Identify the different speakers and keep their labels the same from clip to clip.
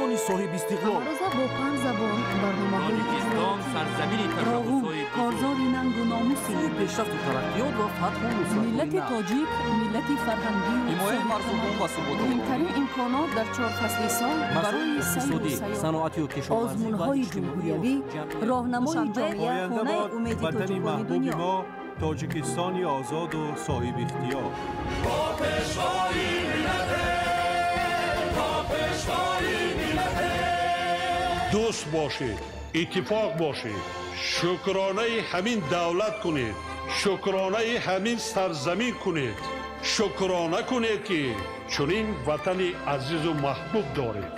Speaker 1: Тоҷикистони соҳибистиқлол.
Speaker 2: Ҳаррӯза бо панҷ забон барномаҳои
Speaker 3: Тоҷикистон сарзамини ташаббусҳои
Speaker 4: корзори нангу номуси
Speaker 1: пешрафту тараққиёт ва фатҳу нусрат.
Speaker 4: Миллати тоҷик миллати фарҳангӣ,
Speaker 1: ҳимояи марзубон ва суботу
Speaker 5: муҳимтарин имконот дар чор фасли сол барои
Speaker 1: иқтисодӣ, саноатию кишоварзӣ,
Speaker 4: озмунҳои ҷумҳуриявӣ, роҳнамои ҷомеа, хонаи умеди
Speaker 6: ватани
Speaker 4: тоҷикони
Speaker 6: маҳбуби
Speaker 4: дунё.
Speaker 6: Мо Тоҷикистони озоду соҳибихтиёр.
Speaker 7: Бо пешвои миллате, бо пешвои миллате.
Speaker 8: Дӯст бошед, иттифоқ бошед, шукронаи ҳамин давлат кунед, шукронаи ҳамин сарзамин кунед, шукрона кунед, ки чунин ватани азизу маҳбуб доред.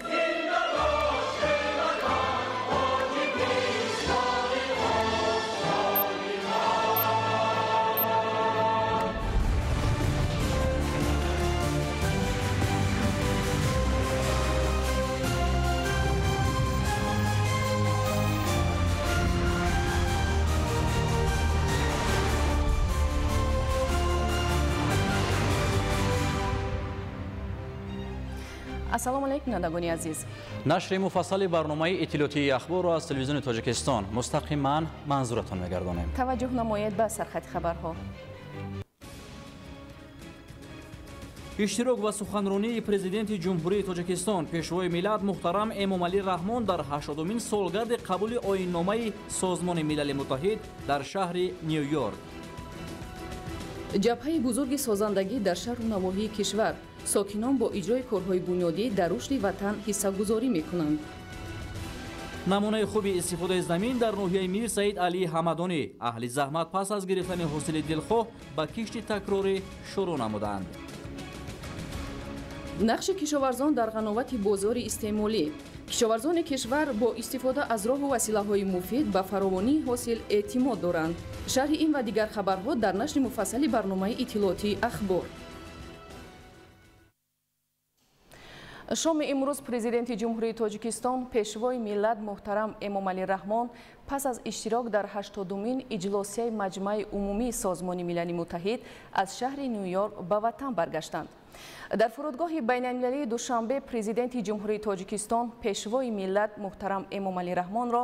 Speaker 5: Ассалому алайкум, бинандагони азиз.
Speaker 9: Нашри муфассали барномаи иттилоотии Ахборро аз телевизиони Тоҷикистон мустақиман манзуратон мегардонем.
Speaker 5: Таваҷҷӯҳ намоед ба сархати хабарҳо.
Speaker 9: Иштирок ва суханронии Президенти Ҷумҳурии Тоҷикистон, Пешвои миллат муҳтарам Эмомалӣ Раҳмон дар 80-умин солгарди қабули оинномаи Созмони Милали Муттаҳид дар шаҳри Ню-Йорк.
Speaker 5: Ҷабҳаи бузурги созандагӣ дар шаҳру навоҳии кишвар. Сокинон бо иҷрои корҳои бунёдӣ дар рушди ватан ҳиссагузорӣ мекунанд.
Speaker 9: Намунаи хуби истифодаи замин дар ноҳияи Мир Саид Алии Ҳамадонӣ. Аҳли заҳмат пас аз гирифтани ҳосили дилхоҳ ба кишти такрорӣ шурӯъ намуданд.
Speaker 5: Нақши кишоварзон дар ғановати бозори истеъмолӣ. Кишоварзони кишвар бо истифода аз роҳу василаҳои муфид ба фаровонии ҳосил эътимод доранд. Шарҳи ин ва дигар хабарҳо дар нашри муфассали барномаи иттилоотии Ахбор. Шоми имрӯз Президенти Ҷумҳурии Тоҷикистон, Пешвои миллат муҳтарам Эмомалӣ Раҳмон пас аз иштирок дар 80-умин иҷлосияи Маҷмаи Умумии Созмони Милали Муттаҳид аз шаҳри Ню-Йорк ба ватан баргаштанд. Дар фурудгоҳи байналмилалии Душанбе Президенти Ҷумҳурии Тоҷикистон, Пешвои миллат муҳтарам Эмомалӣ Раҳмонро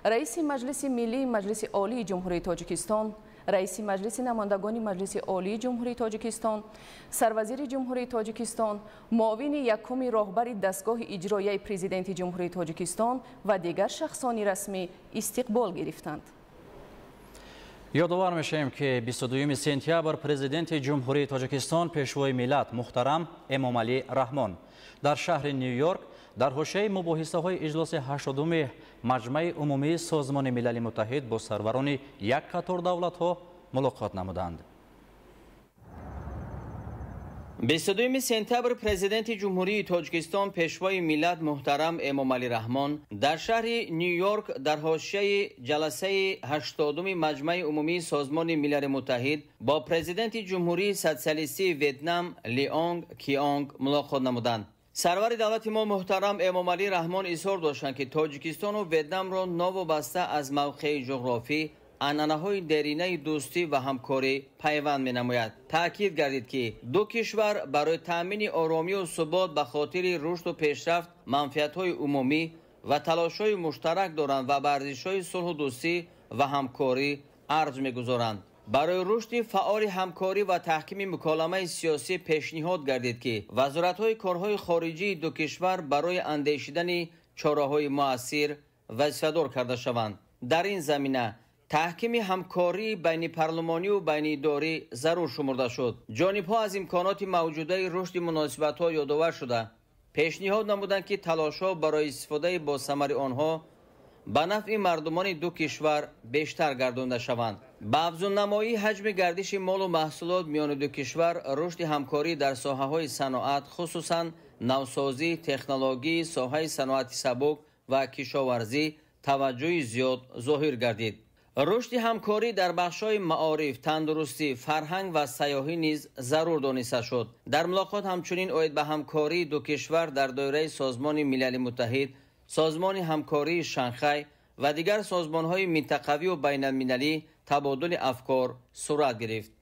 Speaker 5: Раиси Маҷлиси Миллии Маҷлиси Олии Ҷумҳурии Тоҷикистон, Раиси Маҷлиси Намояндагони Маҷлиси Олии Ҷумҳурии Тоҷикистон, Сарвазири Ҷумҳурии Тоҷикистон, муовини якуми роҳбари дастгоҳи иҷроияи Президенти Ҷумҳурии Тоҷикистон ва дигар шахсони расмӣ истиқбол гирифтанд.
Speaker 9: Ёдовар мешавем, ки 22 сентябр Президенти Ҷумҳурии Тоҷикистон, Пешвои миллат муҳтарам Эмомалӣ Раҳмон дар шаҳри Ню-Йорк дар ҳошияи мубоҳисаҳои иҷлоси 80-уми Маҷмаи Умумии Созмони Милали Муттаҳид бо сарварони як қатор давлатҳо мулоқот намуданд.
Speaker 10: 22 сентябр Президенти Ҷумҳурии Тоҷикистон, Пешвои миллат муҳтарам Эмомалӣ Раҳмон дар шаҳри Ню-Йорк дар ҳошияи ҷаласаи 80-уми Маҷмаи Умумии Созмони Милали Муттаҳид бо Президенти Ҷумҳурии Социалистии Ветнам Леонг Кионг мулоқот намуданд. Сарвари давлати мо муҳтарам Эмомалӣ Раҳмон изҳор доштанд, ки Тоҷикистону Ветнамро новобаста аз мавқеи ҷуғрофӣ анъанаҳои деринаи дӯстӣ ва ҳамкорӣ пайванд менамояд. Таъкид гардид, ки ду кишвар барои таъмини оромию субот ба хотири рушду пешрафт манфиатҳои умумӣ ва талошҳои муштарак доранд ва ба арзишҳои сулҳу дӯстӣ ва ҳамкорӣ арҷ мегузоранд. Барои рушди фаъоли ҳамкорӣ ва таҳкими муколамаи сиёсӣ пешниҳод гардид, ки вазоратҳои корҳои хориҷии ду кишвар барои андешидани чораҳои муассир вазифадор карда шаванд. Дар ин замина таҳкими ҳамкории байнипарлумонию байниидорӣ зарур шумурда шуд. Ҷонибҳо аз имконоти мавҷудаи рушди муносибатҳо ёдовар шуда, пешниҳод намуданд, ки талошҳо барои истифодаи босамари онҳо ба нафъи мардумони ду кишвар бештар гардонда шаванд. Ба афзуннамоии ҳаҷми гардиши молу маҳсулот миёни ду кишвар, рушди ҳамкорӣ дар соҳаҳои саноат, хусусан навсозӣ, технологӣ, соҳаи саноати сабук ва кишоварзӣ таваҷҷӯҳи зиёд зоҳир гардид. Рушди ҳамкорӣ дар бахшҳои маориф, тандурустӣ, фарҳанг ва сайёҳӣ низ зарур дониста шуд. Дар мулоқот ҳамчунин оид ба ҳамкории ду кишвар дар доираи Созмони Милали Муттаҳид, Созмони ҳамкории Шанхай ва дигар созмонҳои минтақавию байналмилалӣ табодули афкор сурат гирифт.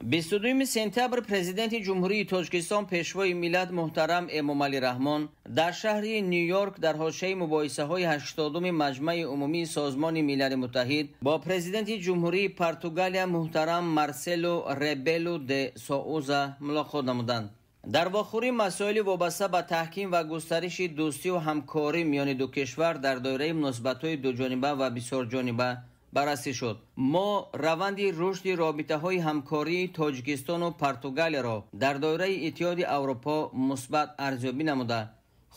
Speaker 10: 22 сентябр Президенти Ҷумҳурии Тоҷикистон, Пешвои миллат муҳтарам Эмомалӣ Раҳмон дар шаҳри Ню-Йорк дар ҳошияи мубоҳисаҳои 80-уми Маҷмаи Умумии Созмони Милали Муттаҳид бо Президенти Ҷумҳурии Португалия муҳтарам Марсело Ребелу де Соуза мулоқот намуданд. Дар вохӯрӣ масоили вобаста ба таҳким ва густариши дӯстию ҳамкорӣ миёни ду кишвар дар доираи муносибатҳои дуҷониба ва бисёрҷониба баррасӣ шуд. Мо раванди рушди робитаҳои ҳамкории Тоҷикистону Португалияро дар доираи Иттиҳоди Аврупо мусбат арзёбӣ намуда,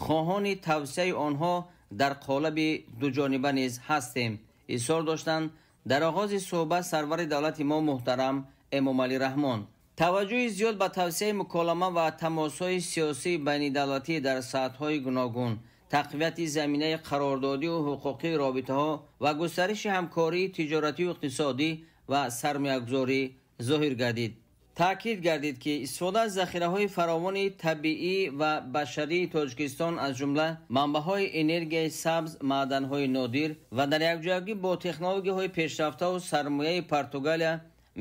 Speaker 10: хоҳони тавсияи онҳо дар қолаби дуҷониба низ ҳастем, изҳор доштанд дар оғози суҳбат сарвари давлати мо муҳтарам Эмомалӣ Раҳмон. Таваҷҷӯҳи зиёд ба тавсияи муколама ва тамосҳои сиёсии байнидавлатӣ дар сатҳҳои гуногун, тақвияти заминаи қарордодию ҳуқуқии робитаҳо ва густариши ҳамкории тиҷоратию иқтисодӣ ва сармоягузорӣ зоҳир гардид. Таъкид гардид, ки истифода аз захираҳои фаровони табиӣ ва башарии Тоҷикистон, аз ҷумла манбаъҳои энергияи сабз, маъданҳои нодир ва дар якҷоягӣ бо технологияҳои пешрафтаву сармояи Португалия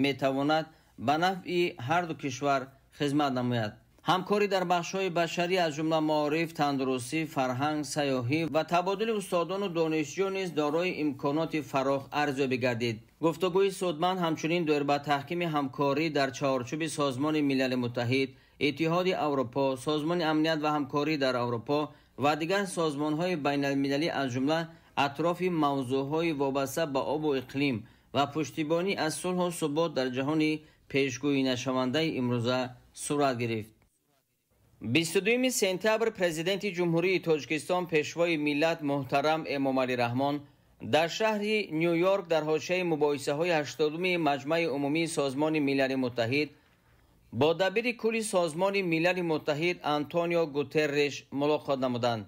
Speaker 10: метавонад ба нафъи ҳарду кишвар хизмат намояд. Ҳамкорӣ дар бахшҳои башарӣ, аз ҷумла маориф, тандурустӣ, фарҳанг, сайёҳӣ ва табодули устодону донишҷӯ низ дорои имконоти фарох арзёбӣ гардид. Гуфтугӯи судманд ҳамчунин доир ба таҳкими ҳамкорӣ дар чаҳорчӯби Созмони Милали Муттаҳид, Иттиҳоди Аврупо, Созмони амният ва ҳамкорӣ дар Аврупо ва дигар созмонҳои байналмилалӣ, аз ҷумла атрофи мавзӯъҳои вобаста ба обу иқлим ва пуштибонӣ аз сулҳу субот дар ҷаҳони пешгӯинашавандаи имрӯза сурат гирифт. 22 сентябр Президенти Ҷумҳурии Тоҷикистон, Пешвои миллат муҳтарам Эмомалӣ Раҳмон дар шаҳри Ню-Йорк дар ҳошияи мубоҳисаҳои 80-уми Маҷмаи Умумии Созмони Милали Муттаҳид бо дабири кулли Созмони Милали Муттаҳид Антонио Гутерреш мулоқот намуданд.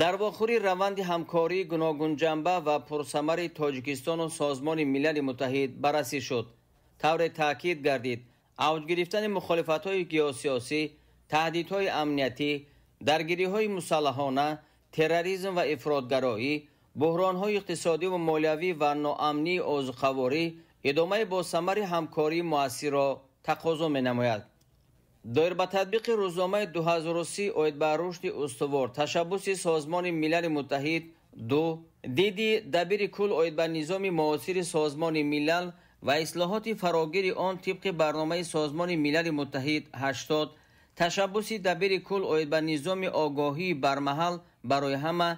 Speaker 10: Дар вохӯрӣ раванди ҳамкории гуногунҷанба ва пурсамари Тоҷикистону Созмони Милали Муттаҳид баррасӣ шуд. Тавре таъкид гардид, авҷ гирифтани мухолифатҳои геосиёсӣ, таҳдидҳои амниятӣ, даргириҳои мусаллаҳона, терроризм ва ифротгароӣ, буҳронҳои иқтисодӣ ва молиявӣ ва ноамнии озуқаворӣ идомаи босамари ҳамкории муассирро тақозо менамояд. Доир ба татбиқи рӯзномаи 2030 оид ба рушди устувор, ташаббуси Созмони Милали Муттаҳид 2, диди дабири кул оид ба низоми муосири Созмони Милал ва ислоҳоти фарогири он тибқи барномаи Созмони Милали Муттаҳид 80, ташаббуси дабири кул оид ба низоми огоҳии бармаҳал барои ҳама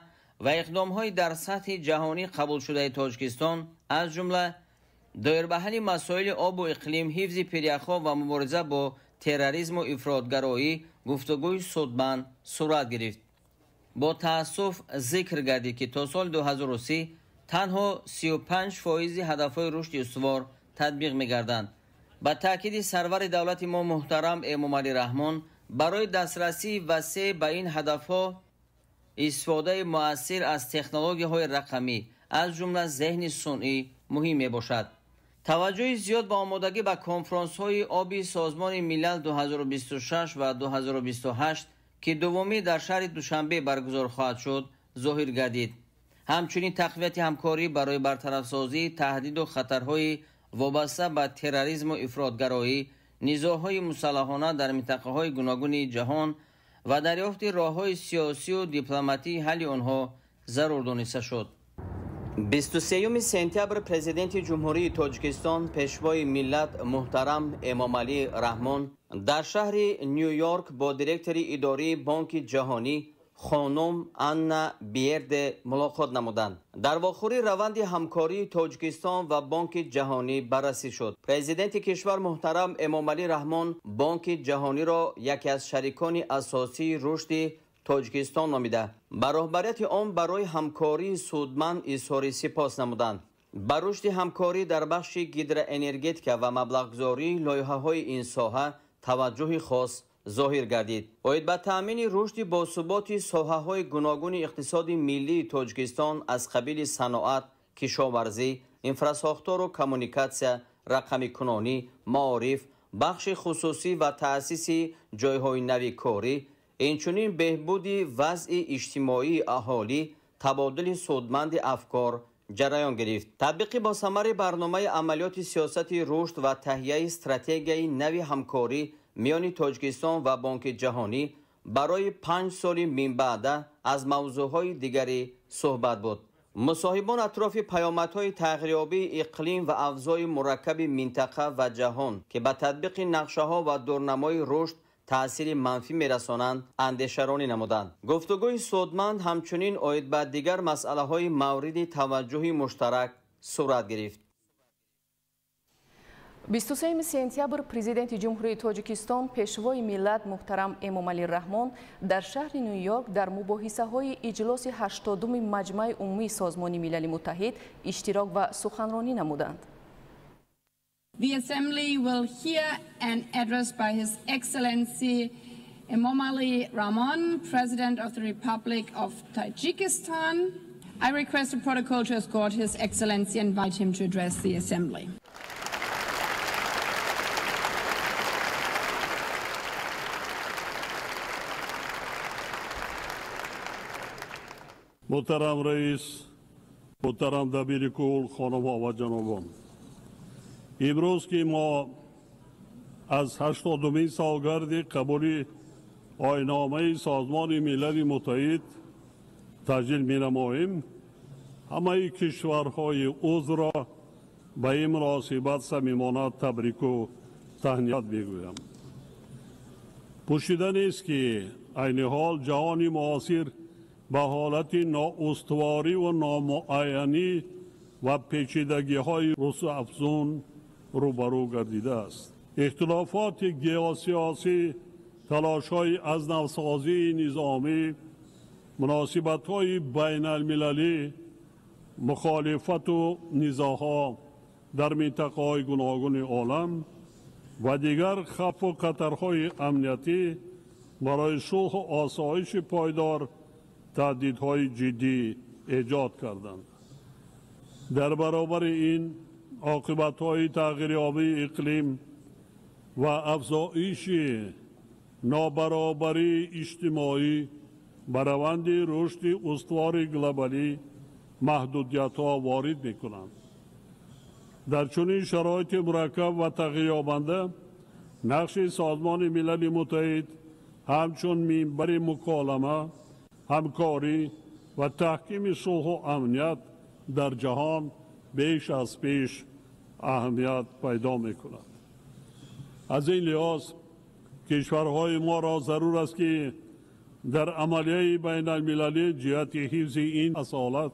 Speaker 10: ва иқдомҳои дар сатҳи ҷаҳонӣ қабулшудаи Тоҷикистон, аз ҷумла доир ба ҳалли масоили обу иқлим, ҳифзи пиряхҳо ва мубориза бо терроризму ифротгароӣ гуфтугӯи судманд сурат гирифт. Бо таассуф зикр гардид, ки то соли 2030 танҳо 35% ҳадафҳои рушди устувор татбиқ мегарданд. Ба таъкиди сарвари давлати мо муҳтарам Эмомалӣ Раҳмон, барои дастрасии васеъ ба ин ҳадафҳо истифодаи муассир аз технологияҳои рақамӣ, аз ҷумла зеҳни сунъӣ муҳим мебошад. Таваҷҷӯҳи зиёд ба омодагӣ ба конфронсҳои оби Созмони Милал 2026 ва 2028, ки дуввумӣ дар шаҳри Душанбе баргузор хоҳад шуд, зоҳир гардид. Ҳамчунин тақвияти ҳамкорӣ барои бартарафсозии таҳдиду хатарҳои вобаста ба терроризму ифротгароӣ, низоъҳои мусаллаҳона дар минтақаҳои гуногуни ҷаҳон ва дарёфти роҳҳои сиёсию дипломатии ҳалли онҳо зарур дониста шуд. 23 сентябр Президенти Ҷумҳурии Тоҷикистон, Пешвои миллат муҳтарам Эмомалӣ Раҳмон дар шаҳри Ню-Йорк бо директори идории Бонки Ҷаҳонӣ хонум Анна Биерде мулоқот намуданд. Дар вохӯрӣ раванди ҳамкории Тоҷикистон ва Бонки Ҷаҳонӣ баррасӣ шуд. Президенти кишвар муҳтарам Эмомалӣ Раҳмон Бонки Ҷаҳониро яке аз шарикони асосии рушди Тоҷикистон номида, ба роҳбарияти он барои ҳамкории судманд изҳори сипос намуданд. Ба рушди ҳамкорӣ дар бахши гидроэнергетика ва маблағгузории лоиҳаҳои ин соҳа таваҷҷӯҳи хос зоҳир гардид. Оид ба таъмини рушди босуботи соҳаҳои гуногуни иқтисоди миллии Тоҷикистон аз қабили саноат, кишоварзӣ, инфрасохтору коммуникатсия, рақамикунонӣ, маориф, бахши хусусӣ ва таъсиси ҷойҳои нави корӣ, инчунин беҳбуди вазъи иҷтимоии аҳолӣ, табодули судманди афкор ҷараён гирифт. Татбиқи босамари барномаи амалиёти сиёсати рушд ва таҳияи стратегияи нави ҳамкорӣ миёни Тоҷикистон ва Бонки Ҷаҳонӣ барои 5 соли минбаъда аз мавзӯъҳои дигари суҳбат буд. Мусоҳибон атрофи паёмадҳои тағйирёбии иқлим ва авзои мураккаби минтақа ва ҷаҳон, ки ба татбиқи нақшаҳо ва дурнамои рушд таъсири манфӣ мерасонанд, андешаронӣ намуданд. Гуфтугӯи судманд ҳамчунин оид ба дигар масъалаҳои мавриди таваҷҷӯҳи муштарак сурат гирифт.
Speaker 5: 23 сентябр Президенти Ҷумҳурии Тоҷикистон, Пешвои миллат муҳтарам Эмомалӣ Раҳмон дар шаҳри Ню-Йорк дар мубоҳисаҳои иҷлоси 80-уми Маҷмаи Умумии Созмони Милали Муттаҳид иштирок ва суханронӣ намуданд.
Speaker 11: The Assembly will hear an address by His Excellency Emomali Rahmon, President of the Republic of Tajikistan. I request the protocol to escort His Excellency and invite him to address the Assembly.
Speaker 8: Муҳтарам раис, муҳтарам дабири кул, хонумҳо ва ҷанобон. Имрӯз ки мо аз 80-умин солгарди қабули оинномаи Созмони Милали Муттаҳид таҷлил менамоем, ҳамаи кишварҳои узвро ба ин муносибат самимона табрику таҳният мегӯям. Пӯшида нест, ки айни ҳол ҷаҳони муосир ба ҳолати ноустуворӣ ва номуайянӣ ва печидагиҳои рӯзафзун рӯбарӯ гардидааст. Ихтилофоти геосиёсӣ, талошҳои аз навсозии низомӣ, муносибатҳои байналмилалӣ, мухолифату низоъҳо дар минтақаҳои гуногуни олам ва дигар хавфу хатарҳои амниятӣ барои сулҳу осоиши пойдор таҳдидҳои ҷиддӣ эҷод карданд. Дар баробари ин оқибатҳои тағйирёбии иқлим ва афзоиши нобаробарии иҷтимоӣ ба раванди рушди устувори глобалӣ маҳдудиятҳо ворид мекунанд. Дар чунин шароити мураккаб ва тағйирёбанда нақши Созмони Милали Муттаҳид ҳамчун минбари муколама, ҳамкорӣ ва таҳкими сулҳу амният дар ҷаҳон беш аз пеш аҳамият пайдо мекунад. Аз ин лиҳоз кишварҳои моро зарур аст, ки дар амалияи байналмилалӣ ҷиҳати ҳифзи ин асолат,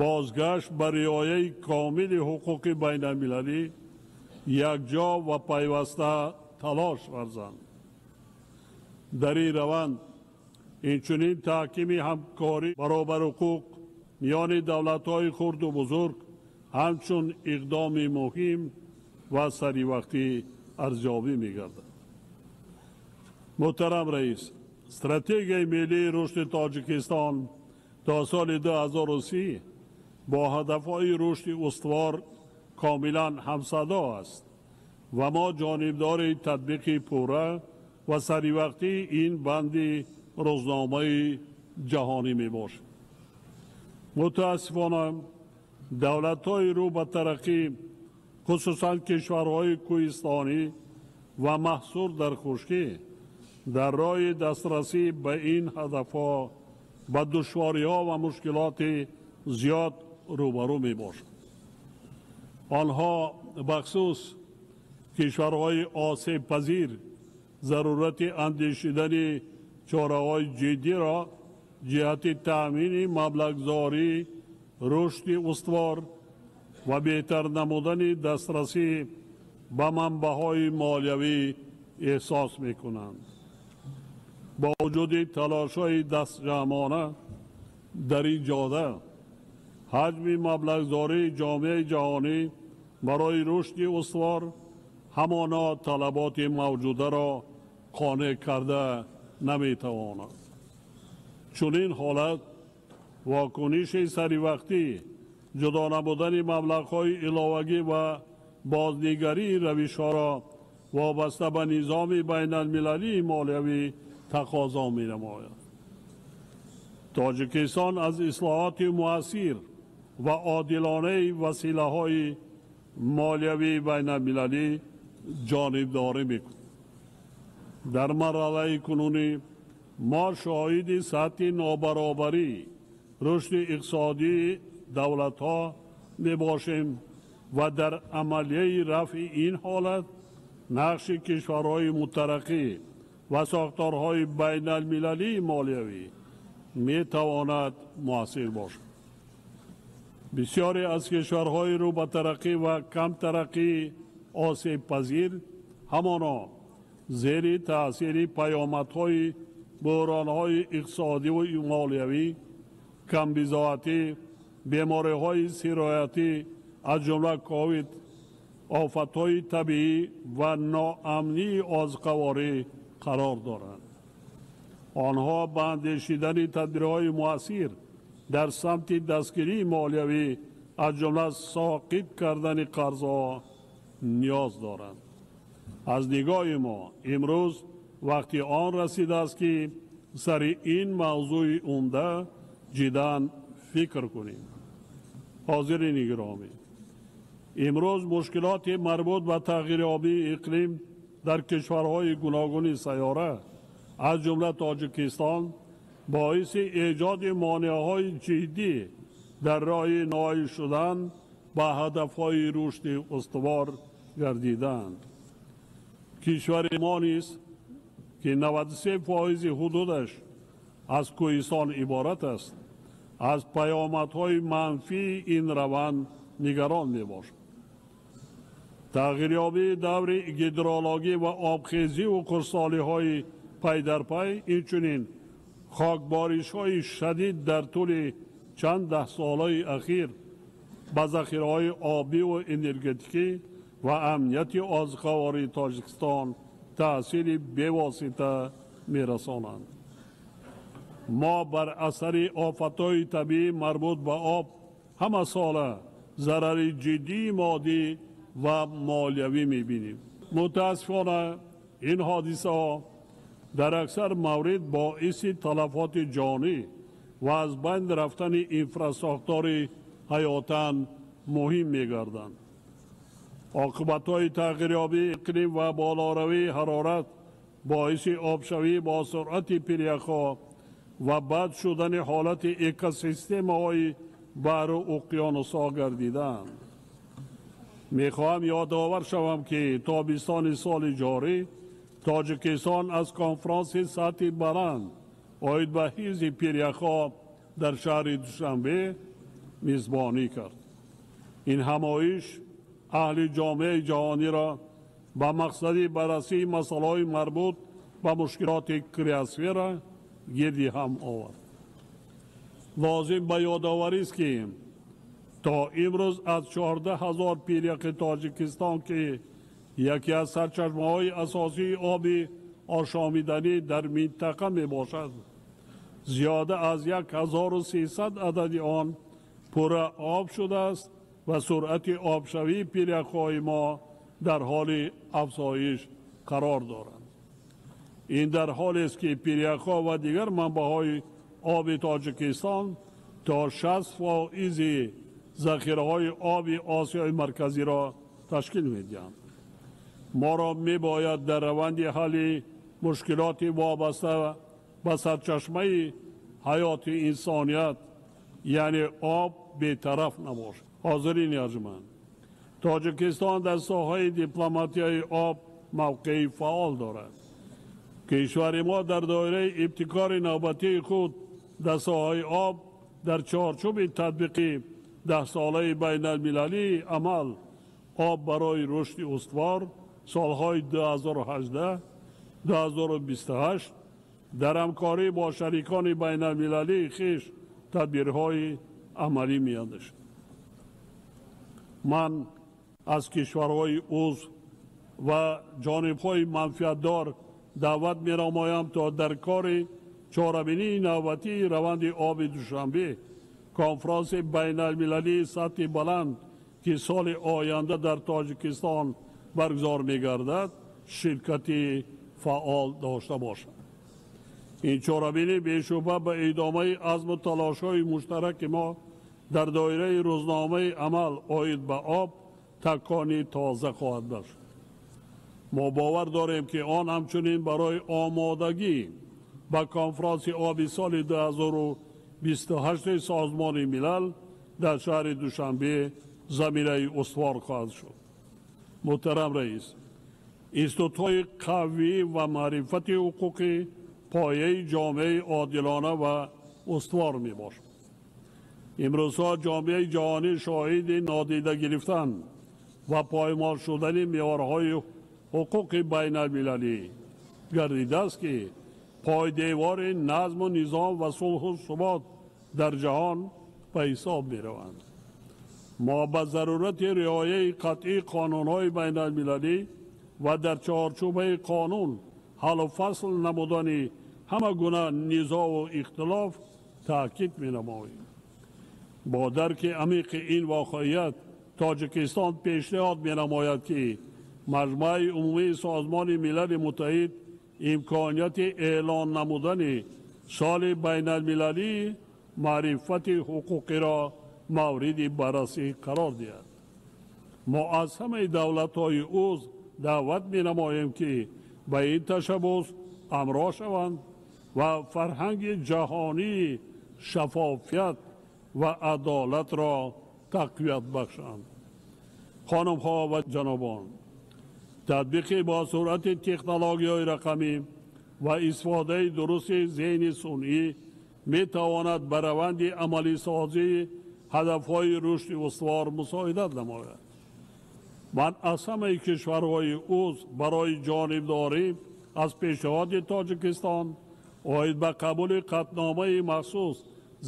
Speaker 8: бозгашт ба риояи комили ҳуқуқи байналмилалӣ якҷо ва пайваста талош варзанд. Дар ин раванд инчунин таҳкими ҳамкорӣ баробарҳуқуқ миёни давлатҳои хурду бузург ҳамчун иқдоми муҳим ва саривақтӣ арзёбӣ мегардад. Муҳтарам раис, стратегияи миллии рушди Тоҷикистон то соли 2030 бо ҳадафҳои рушди устувор комилан ҳамсадо аст ва мо ҷонибдори татбиқи пурра ва саривақтии ин банди рӯзномаи ҷаҳонӣ мебошад. Мутаассифона, давлатҳои рӯ ба тараққӣ, хусусан кишварҳои кӯҳистонӣ ва маҳсур дар хушкӣ, дар роҳи дастрасӣ ба ин ҳадафҳо ба душвориҳо ва мушкилоти зиёд рӯбарӯ мебошанд. Онҳо бахусус кишварҳои осебпазир зарурати андешидани чораҳои ҷиддиро ҷиҳати таъмини маблағгузорӣ, рушди устувор ва беҳтар намудани дастрасӣ ба манбаъҳои молиявӣ эҳсос мекунанд. Бо вуҷуди талошҳои дастҷамъона дар ин ҷода, ҳаҷми маблағгузории ҷомеаи ҷаҳонӣ барои рушди устувор ҳамоно талаботи мавҷударо қонеъ карда наметавонад. Чунин ҳолат вокуниши саривақтӣ, ҷудо намудани маблағҳои иловагӣ ва бознигарии равишҳоро вобаста ба низоми байналмилалии молиявӣ тақозо менамояд. Тоҷикистон аз ислоҳоти муассир ва одилонаи василаҳои молиявии байналмилалӣ ҷонибдорӣ мекунад. Дар марҳалаи кунунӣ мо шоҳиди сатҳи нобаробарӣ рушди иқтисодии давлатҳо мебошем ва дар амалияи рафъи ин ҳолат нақши кишварҳои мутараққӣ ва сохторҳои байналмилалии молиявӣ метавонад муассир бошад. Бисёре аз кишварҳои рӯ ба тараққӣ ва камтараққии осебпазир ҳамоно зери таъсири паёмадҳои буҳронҳои иқтисодиву молиявӣ, камбизоатӣ, бемориҳои сироятӣ аз ҷумла ковид, офатҳои табиӣ ва ноамнии озуқаворӣ қарор доранд. Онҳо ба андешидани тадбирҳои муассир дар самти дастгирии молиявӣ аз ҷумла соқит кардани қарзҳо ниёз доранд. Аз нигоҳи мо имрӯз вақти он расидааст, ки сари ин мавзӯи умда ҷиддан фикр кунем. Ҳозирини гиромӣ, имрӯз мушкилоти марбут ба тағйирёбии иқлим дар кишварҳои гуногуни сайёра аз ҷумла Тоҷикистон боиси эҷоди монеаҳои ҷиддӣ дар роҳи ноил шудан ба ҳадафҳои рушди устувор гардиданд. Кишвари мо низ, ки 93% ҳудудаш аз кӯҳистон иборат аст, аз паёмадҳои манфии ин раванд нигарон мебошад. Тағйирёбии даври гидрологӣ ва обхезиву хушксолиҳои пайдарпай, инчунин хокборишҳои шадид дар тӯли чанд даҳсолаи ахир ба захираҳои обиву энергетикӣ ва амнияти озуқавории Тоҷикистон таъсири бевосита мерасонанд. Мо бар асари офатҳои табиӣ марбут ба об ҳамасола зарари ҷиддии моддӣ ва молиявӣ мебинем. Мутаассифона, ин ҳодисаҳо дар аксар маврид боиси талафоти ҷонӣ ва аз байн рафтани инфрасохтори ҳаётан муҳим мегарданд. Оқибатҳои тағйирёбии иқлим ва болоравии ҳарорат боиси обшавӣ бо суръати пиряхҳо ва бад шудани ҳолати экосистемаҳои баҳру уқёнусҳо гардиданд. Мехоҳам ёдовар шавам, ки тобистони соли ҷорӣ Тоҷикистон аз конфронси сатҳи баланд оид ба ҳифзи пиряхҳо дар шаҳри Душанбе мизбонӣ кард. Ин ҳамоиш аҳли ҷомеаи ҷаҳониро ба мақсади баррасии масъалаҳои марбут ба мушкилоти криосфера гирди ҳам овард. Лозим ба ёдоварист, ки то имрӯз аз 14 000 пиряхи Тоҷикистон, ки яке аз сарчашмаҳои асосии оби ошомиданӣ дар минтақа мебошад, зиёда аз 1300 адади он пурра об шудааст ва суръати обшавии пиряхҳои мо дар ҳоли афзоиш қарор доранд. Ин дар ҳолест, ки пиряхҳо ва дигар манбаъҳои оби Тоҷикистон то 60% захираҳои оби Осиёи Марказиро ташкил медиҳанд. Моро мебояд дар раванди ҳалли мушкилоти вобаста ба сарчашмаи ҳаёти инсоният, яъне об, бетараф набошад. Ҳозирини арҷманд, Тоҷикистон дар соҳаи дипломатияи об мавқеи фаъол дорад. Кишвари мо дар доираи ибтикори навбатии худ дар соҳаи об дар чорчӯби татбиқи даҳсолаи байналмилалии амал «Об барои рушди устувор» солҳои 2018-2028 дар ҳамкорӣ бо шарикони байналмилалии хеш тадбирҳои амалӣ меандешад. Ман аз кишварҳои узв ва ҷонибҳои манфиатдор даъват менамоям, то дар кори чорабинии навбатии раванди оби Душанбе, конфронси байналмилалии сатҳи баланд, ки соли оянда дар Тоҷикистон баргузор мегардад, ширкати фаъол дошта бошад. Ин чорабинӣ бешубҳа ба идомаи азму талошҳои муштараки мо Дар доираи рӯзномаи амал оид ба об такони тоза хоҳад бахшид. Мо бовар дорем, ки он ҳамчунин барои омодагӣ ба конфронси оби соли 2028 Созмони Милал дар шаҳри Душанбе заминаи устувор хоҳад шуд. Муҳтарам раис, институтҳои қавӣ ва маърифати ҳуқуқӣ пояи ҷомеаи одилона ва устувор мебошад. Имрӯзҳо ҷомеаи ҷаҳонӣ шоҳиди нодида гирифтан ва поймол шудани меъёрҳои ҳуқуқи байналмилалӣ гардидааст, ки пойдевори назму низом ва сулҳу субот дар ҷаҳон ба ҳисоб мераванд. Мо ба зарурати риояи қатъии қонунҳои байналмилалӣ ва дар чорчӯбаи қонун ҳаллу фасл намудани ҳама гуна низову ихтилоф таъкид менамоем. Бо дарки амиқи ин воқеият Тоҷикистон пешниҳод менамояд, ки Маҷмаи Умумии Созмони Милали Муттаҳид имконияти эълон намудани соли байналмилалии маърифати ҳуқуқиро мавриди баррасӣ қарор диҳад. Мо аз ҳамаи давлатҳои узв даъват менамоем, ки ба ин ташаббус ҳамроҳ шаванд ва фарҳанги ҷаҳонии шаффофият ва адолатро тақвият бахшанд. Хонумҳо ва ҷанобон, татбиқи бо суръати технологияҳои рақамӣ ва истифодаи дурусти зеҳни сунъӣ метавонад ба раванди амалисозии ҳадафҳои рушди устувор мусоидат намояд. Ман аз ҳамаи кишварҳои узв барои ҷонибдорӣ аз пешниҳоди Тоҷикистон оид ба қабули қатъномаи махсус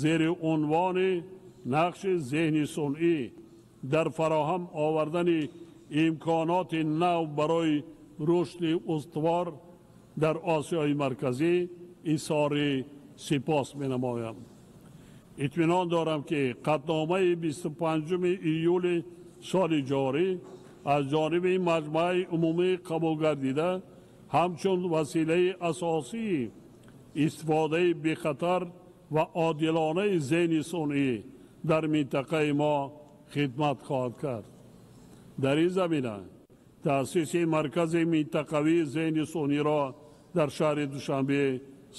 Speaker 8: зери унвони нақши зеҳни сунъӣ дар фароҳам овардани имконоти нав барои рушди устувор дар Осиёи Марказӣ изҳори сипос менамоям. Итминон дорам, ки қатъномаи 25 июли соли ҷорӣ аз ҷониби Маҷмаи Умумӣ қабул гардида ҳамчун василаи асосии истифодаи бехатар ва одилонаи зеҳни сунъӣ дар минтақаи мо хидмат хоҳад кард. Дар ин замина таъсиси маркази минтақавии зеҳни сунъиро дар шаҳри Душанбе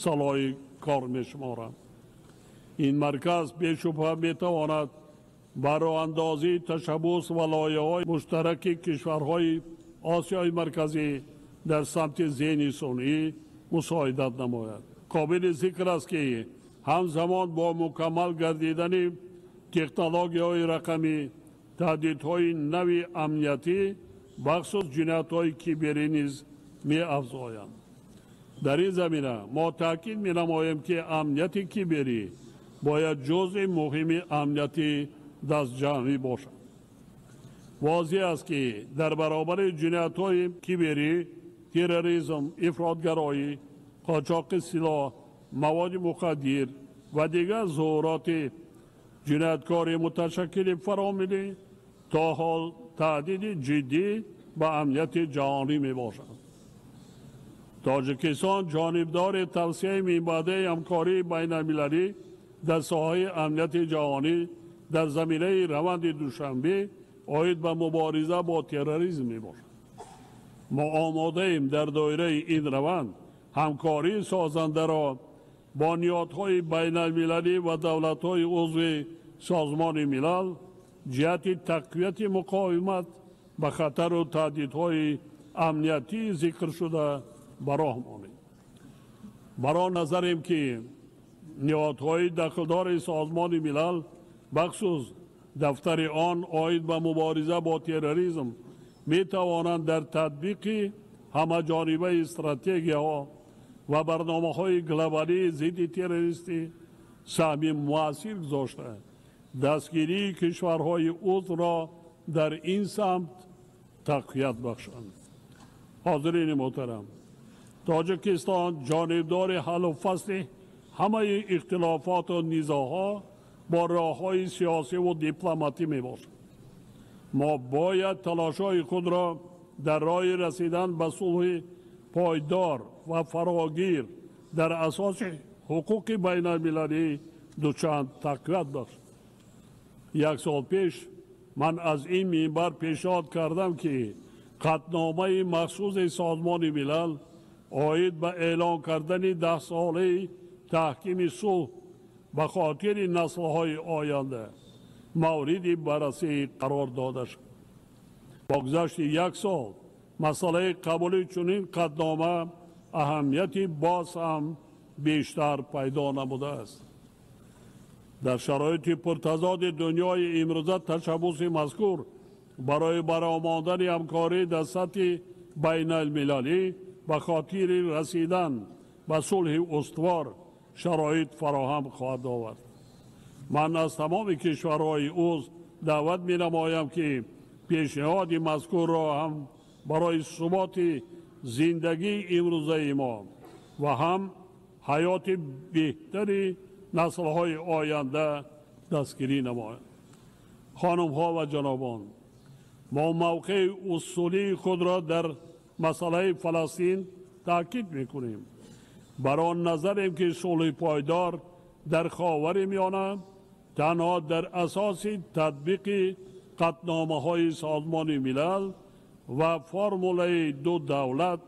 Speaker 8: салоҳи кор мешуморам. Ин марказ бешубҳа метавонад ба роҳандозии ташаббус ва лоиҳаҳои муштараки кишварҳои Осиёи Марказӣ дар самти зеҳни сунъӣ мусоидат намояд. Қобили зикр аст, ки ҳамзамон бо мукаммал гардидани технологияҳои рақамӣ таҳдидҳои нави амниятӣ, бахусус ҷиноятҳои киберӣ низ меафзоянд. Дар ин замина мо таъкид менамоем, ки амнияти киберӣ бояд ҷузъи муҳими амнияти дастҷамъӣ бошад. Возеҳ аст, ки дар баробари ҷиноятҳои киберӣ терроризм, ифротгароӣ, қочоқи силоҳ, маводи мухаддир ва дигар зуҳуроти ҷинояткори муташаккили фаромиллӣ то ҳол таҳдиди ҷиддӣ ба амнияти ҷаҳонӣ мебошанд. Тоҷикистон ҷонибдори тавсияи минбаъдаи ҳамкории байналмилалӣ дар соҳаи амнияти ҷаҳонӣ дар заминаи раванди Душанбе оид ба мубориза бо терроризм мебошад. Мо омодаем дар доираи ин раванд ҳамкории созандаро бо ниҳодҳои байналмилалӣ ва давлатҳои узви Созмони Милал ҷиҳати тақвияти муқовимат ба хатару таҳдидҳои амниятии зикршуда ба роҳ монем. Бар он назарем, ки ниҳодҳои дахлдори Созмони Милал, бахусус дафтари он оид ба мубориза бо терроризм, метавонанд дар татбиқи ҳамаҷонибаи стратегияҳо ва барномаҳои глобалии зидди террористӣ саҳми муассир гузошта, дастгирии кишварҳои узвро дар ин самт тақвият бахшанд. Ҳозирини муҳтарам, Тоҷикистон ҷонибдори ҳаллу фасли ҳамаи ихтилофоту низоъҳо бо роҳҳои сиёсиву дипломатӣ мебошад. Мо бояд талошҳои худро дар роҳи расидан ба сулҳи пойдор ва фарогир дар асоси ҳуқуқи байналмилалӣ дучанд тақвият бахшем. Як сол пеш ман аз ин минбар пешниҳод кардам, ки қатъномаи махсуси Созмони Милал оид ба эълон кардани даҳсолаи таҳкими сулҳ ба хотири наслҳои оянда мавриди баррасӣ қарор дода шуд. Бо гузашти як сол масъалаи қабули чунин қатънома аҳамияти боз ҳам бештар пайдо намудааст. Дар шароити пуртазоди дунёи имрӯза ташаббуси мазкур барои баромадани ҳамкорӣ дар сатҳи байналмилалӣ ба хотири расидан ба сулҳи устувор шароит фароҳам хоҳад овард. Ман аз тамоми кишварҳои узв даъват менамоям, ки пешниҳоди мазкурро ҳам барои суботи зиндагии имрӯзаи мо ва ҳам ҳаёти беҳтари наслҳои оянда дастгирӣ намоянд. Хонумҳо ва ҷанобон, мо мавқеи усулии худро дар масъалаи Фаластин таъкид мекунем. Бар он назарем, ки сулҳи пойдор дар Ховари Миёна танҳо дар асоси татбиқи қатъномаҳои Созмони Милал ва формулаи ду давлат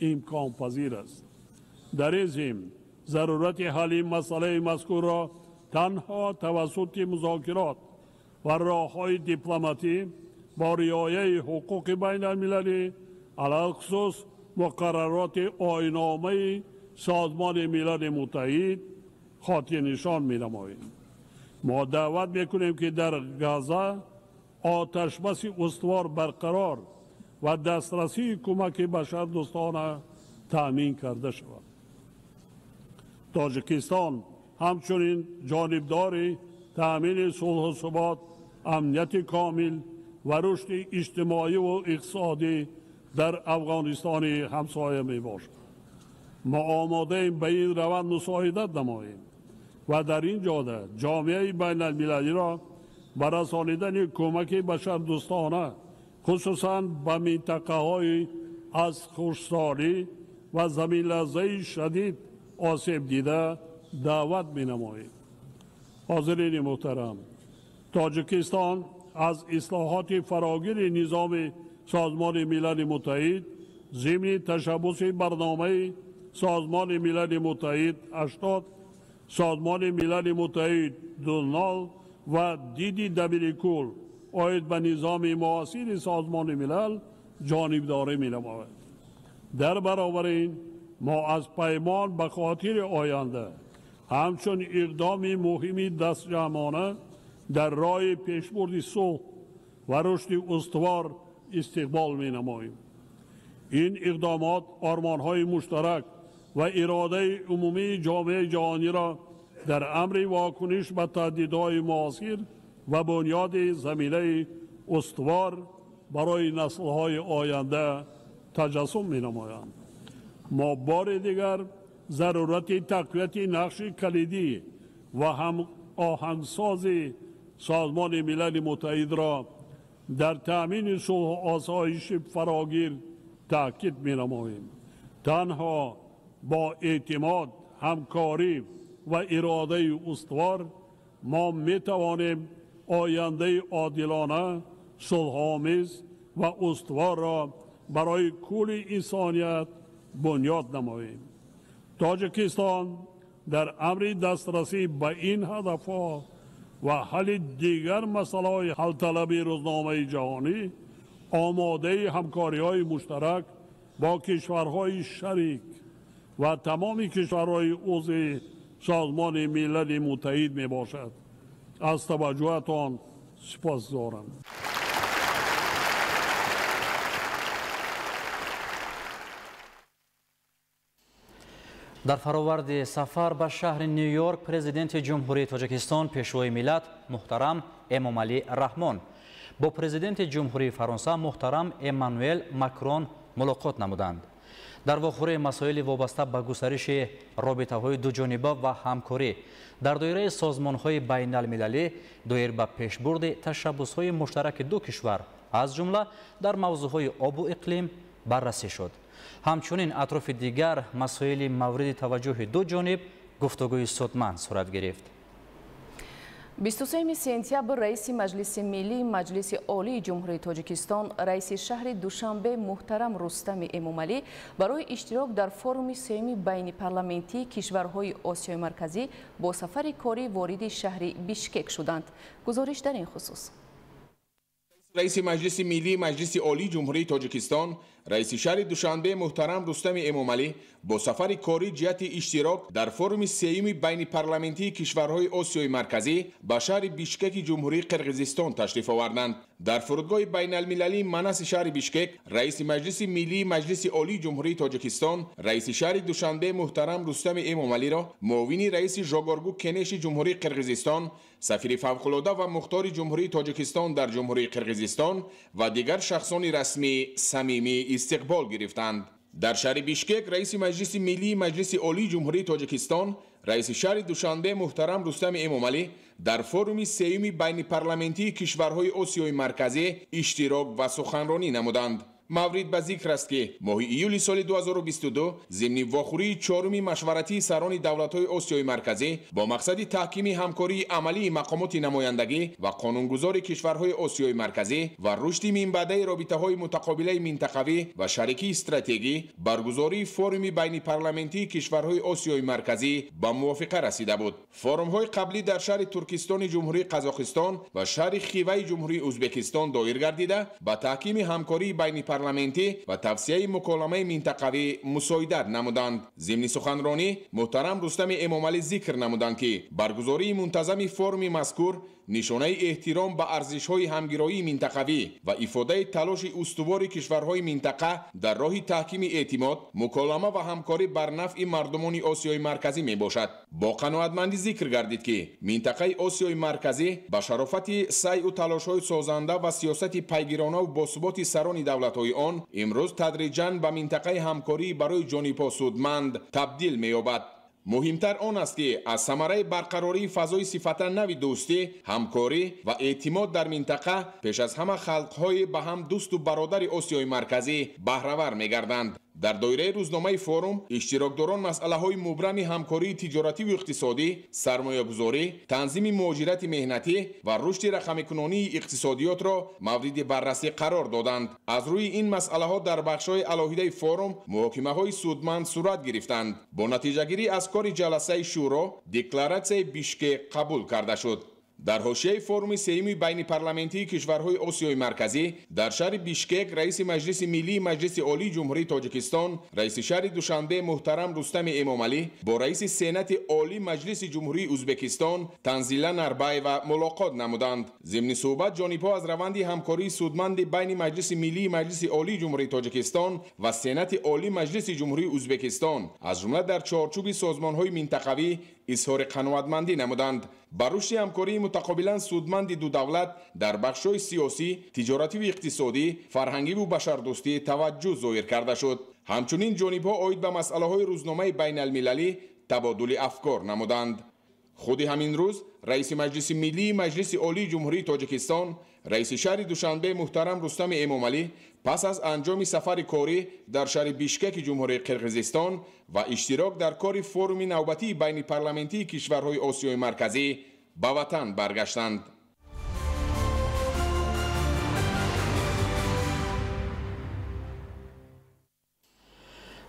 Speaker 8: имконпазир аст. Дар ин зимн зарурати ҳалли масъалаи мазкурро танҳо тавассути музокирот ва роҳҳои дипломатӣ бо риояи ҳуқуқи байналмилалӣ, алалхусус муқаррароти оинномаи Созмони Милали Муттаҳид хотирнишон менамоем. Мо даъват мекунем, ки дар Газа оташбаси устувор барқарор ва дастрасии кӯмаки башардӯстона таъмин карда шавад. Тоҷикистон ҳамчунин ҷонибдори таъмини сулҳу субот, амнияти комил ва рушди иҷтимоиву иқтисодӣ дар Афғонистони ҳамсоя мебошад. Мо омодаем ба ин раванд мусоидат намоем ва дар ин ҷода ҷомеаи байналмилалиро ба расонидани кӯмаки башардӯстона, хусусан ба минтақаҳои аз хушксолӣ ва заминларзаи шадид осеб дида даъват менамоем. Ҳозирини муҳтарам, Тоҷикистон аз ислоҳоти фарогири низоми Созмони Милали Муттаҳид зимни ташаббуси барномаи Созмони Милали Муттаҳид 80, Созмони Милали Муттаҳид 00 ва диди Дабиркул оид ба низоми муосири Созмони Милал ҷонибдорӣ менамояд. Дар баробари ин мо аз паймон ба хотири оянда ҳамчун иқдоми муҳими дастҷамъона дар роҳи пешбурди сулҳ ва рушди устувор истиқбол менамоем. Ин иқдомот ормонҳои муштарак ва иродаи умумии ҷомеаи ҷаҳониро дар амри вокуниш ба таҳдидҳои муосир ва бунёди заминаи устувор барои наслҳои оянда таҷассум менамоянд. Мо бори дигар зарурати тақвияти нақши калидӣ ва ҳамоҳангсози Созмони Милали Муттаҳидро дар таъмини сулҳу осоиши фарогир таъкид менамоем. Танҳо бо эътимод, ҳамкорӣ ва иродаи устувор мо метавонем ояндаи одилона, сулҳомез ва устуворро барои кулли инсоният бунёд намоем. Тоҷикистон дар амри дастрасӣ ба ин ҳадафҳо ва ҳалли дигар масъалаҳои ҳалталаби рӯзномаи ҷаҳонӣ омодаи ҳамкориҳои муштарак бо кишварҳои шарик ва тамоми кишварҳои узви Созмони Милали Муттаҳид мебошад. Аз таваҷҷӯҳатон сипосгузорам.
Speaker 9: Дар фароварди сафар ба шаҳри Нью-Йорк президенти Ҷумҳурии Тоҷикистон, пешвои миллат муҳтарам Эмомалӣ Раҳмон бо президенти Ҷумҳурии Фаронса муҳтарам Эммануэл Макрон мулоқот намуданд. Дар вохӯрии масоили вобаста ба густариши робитаҳои дуҷониба ва ҳамкорӣ дар доираи созмонҳои байналмилалӣ доир ба пешбурди ташаббусҳои муштараки ду кишвар, аз ҷумла дар мавзӯъҳои обу иқлим баррасӣ шуд. Ҳамчунин атрофи дигар масоили мавриди таваҷҷӯҳи ду ҷониб гуфтугӯи судманд сурат гирифт.
Speaker 5: 23 сентябр раиси Маҷлиси Миллӣ Маҷлиси Олии Ҷумҳурии Тоҷикистон, раиси шаҳри Душанбе муҳтарам Рустами Эмомалӣ барои иштирок дар форуми сеюми байнипарламентии кишварҳои Осиёи Марказӣ бо сафари корӣ вориди шаҳри Бишкек шуданд. Гузориш дар ин хусус.
Speaker 12: Раиси Маҷлиси Миллӣ Маҷлиси Олии Ҷумҳурии Тоҷикистон, раиси шаҳри Душанбе муҳтарам Рустами Эмомалӣ бо сафари корӣ ҷиҳати иштирок дар форуми сеюми байнипарламентии кишварҳои Осиёи Марказӣ ба шаҳри Бишкеки Ҷумҳурии Қирғизистон ташриф оварданд. Дар фурудгоҳи байналмилалии Манаси шаҳри Бишкек раиси Маҷлиси Миллии Маҷлиси Олии Ҷумҳурии Тоҷикистон, раиси шаҳри Душанбе муҳтарам Рустами Эмомалиро муовини раиси Жогоргу Кенеши Ҷумҳурии Қирғизистон, сафири фавқулода ва мухтори Ҷумҳурии Тоҷикистон дар Ҷумҳурии Қирғизистон ва дигар шахсони расмӣ самимӣ истиқбол гирифтанд. Дар шаҳри Бишкек раиси Маҷлиси Миллии Маҷлиси Олии Ҷумҳурии Тоҷикистон, раиси шаҳри Душанбе муҳтарам Рустами Эмомалӣ дар форуми сеюми байнипарламентии кишварҳои Осиёи Марказӣ иштирок ва суханронӣ намуданд. Маврид ба зикр аст, ки моҳи июли соли 2022 зимни вохӯрии чоруми машваратии сарони давлатҳои Осиёи Марказӣ бо мақсади таҳкими ҳамкории амалии мақомоти намояндагӣ ва қонунгузори кишварҳои Осиёи Марказӣ ва рушди минбаъдаи робитаҳои мутақобилаи минтақавӣ ва шарикии стратегӣ баргузории форуми байнипарламентии кишварҳои Осиёи Марказӣ ба мувофиқа расида буд. Форумҳои қаблӣ дар шаҳри Туркистони Ҷумҳурии Қазоқистон ва шаҳри Хиваи Ҷумҳурии Ӯзбекистон доир гардида ба таҳкими ҳамкории байнипарламентӣ ва тавсияи муколамаи минтақавӣ мусоидат намуданд. Зимни суханронӣ муҳтарам Рустами Эмомалӣ зикр намуданд, ки баргузории мунтазами форуми мазкур нишонаи эҳтиром ба арзишҳои ҳамгироии минтақавӣ ва ифодаи талоши устувори кишварҳои минтақа дар роҳи таҳкими эътимод, муколама ва ҳамкорӣ бар нафъи мардумони Осиёи Марказӣ мебошад. Бо қаноатмандӣ зикр гардид, ки минтақаи Осиёи Марказӣ ба шарофати сайъу талошҳои созанда ва сиёсати пайгиронаву босуботи сарони давлатҳои он имрӯз тадриҷан ба минтақаи ҳамкорӣ барои ҷонибҳо судманд табдил меёбад. Муҳимтар он аст, ки аз самараи барқарории фазои сифатан нави дӯстӣ, ҳамкорӣ ва эътимод дар минтақа пеш аз ҳама халқҳои ба ҳам дӯсту бародари Осиёи Марказӣ баҳравар мегарданд. Дар доираи рӯзномаи форум иштирокдорон масъалаҳои мубрами ҳамкории тиҷоративу иқтисодӣ, сармоягузорӣ, танзими муҳоҷирати меҳнатӣ ва рушди рақамикунонии иқтисодиётро мавриди баррасӣ қарор доданд. Аз рӯи ин масъалаҳо дар бахшҳои алоҳидаи форум муҳокимаҳои судманд сурат гирифтанд. Бо натиҷагирӣ аз кори ҷаласаи шӯро декларатсияи Бишкек қабул карда шуд. Дар ҳошияи форуми сеюми байнипарламентии кишварҳои Осиёи Марказӣ дар шаҳри Бишкек раиси Маҷлиси Миллии Маҷлиси Олии Ҷумҳурии Тоҷикистон, раиси шаҳри Душанбе муҳтарам Рустами Эмомалӣ бо раиси Сенати Олии Маҷлиси Ҷумҳурии Ӯзбекистон Танзила Нарбаева мулоқот намуданд. Зимни суҳбат ҷонибҳо аз раванди ҳамкории судманди байни Маҷлиси Миллии Маҷлиси Олии Ҷумҳурии Тоҷикистон ва Сенати Олии Маҷлиси Ҷумҳурии Ӯзбекистон аз ҷумла дар чорчӯби созмонҳои минтақавӣ изҳори қаноатмандӣ намуданд. Ба рушди ҳамкории мутақобилан судманди ду давлат дар бахшҳои сиёсӣ, тиҷоративу иқтисодӣ, фарҳангиву башардӯстӣ таваҷҷӯҳ зоҳир карда шуд. Ҳамчунин ҷонибҳо оид ба масъалаҳои рӯзномаи байналмилалӣ табодули афкор намуданд. Худи ҳамин рӯз раиси Маҷлиси Миллии Маҷлиси Олии Ҷумҳурии Тоҷикистон, раиси шаҳри Душанбе муҳтарам Рустами Эмомалӣ пас аз анҷоми сафари корӣ дар шаҳри Бишкеки Ҷумҳурии Қирғизистон ва иштирок дар кори форуми навбатии байнипарламентии кишварҳои Осиёи Марказӣ ба ватан баргаштанд.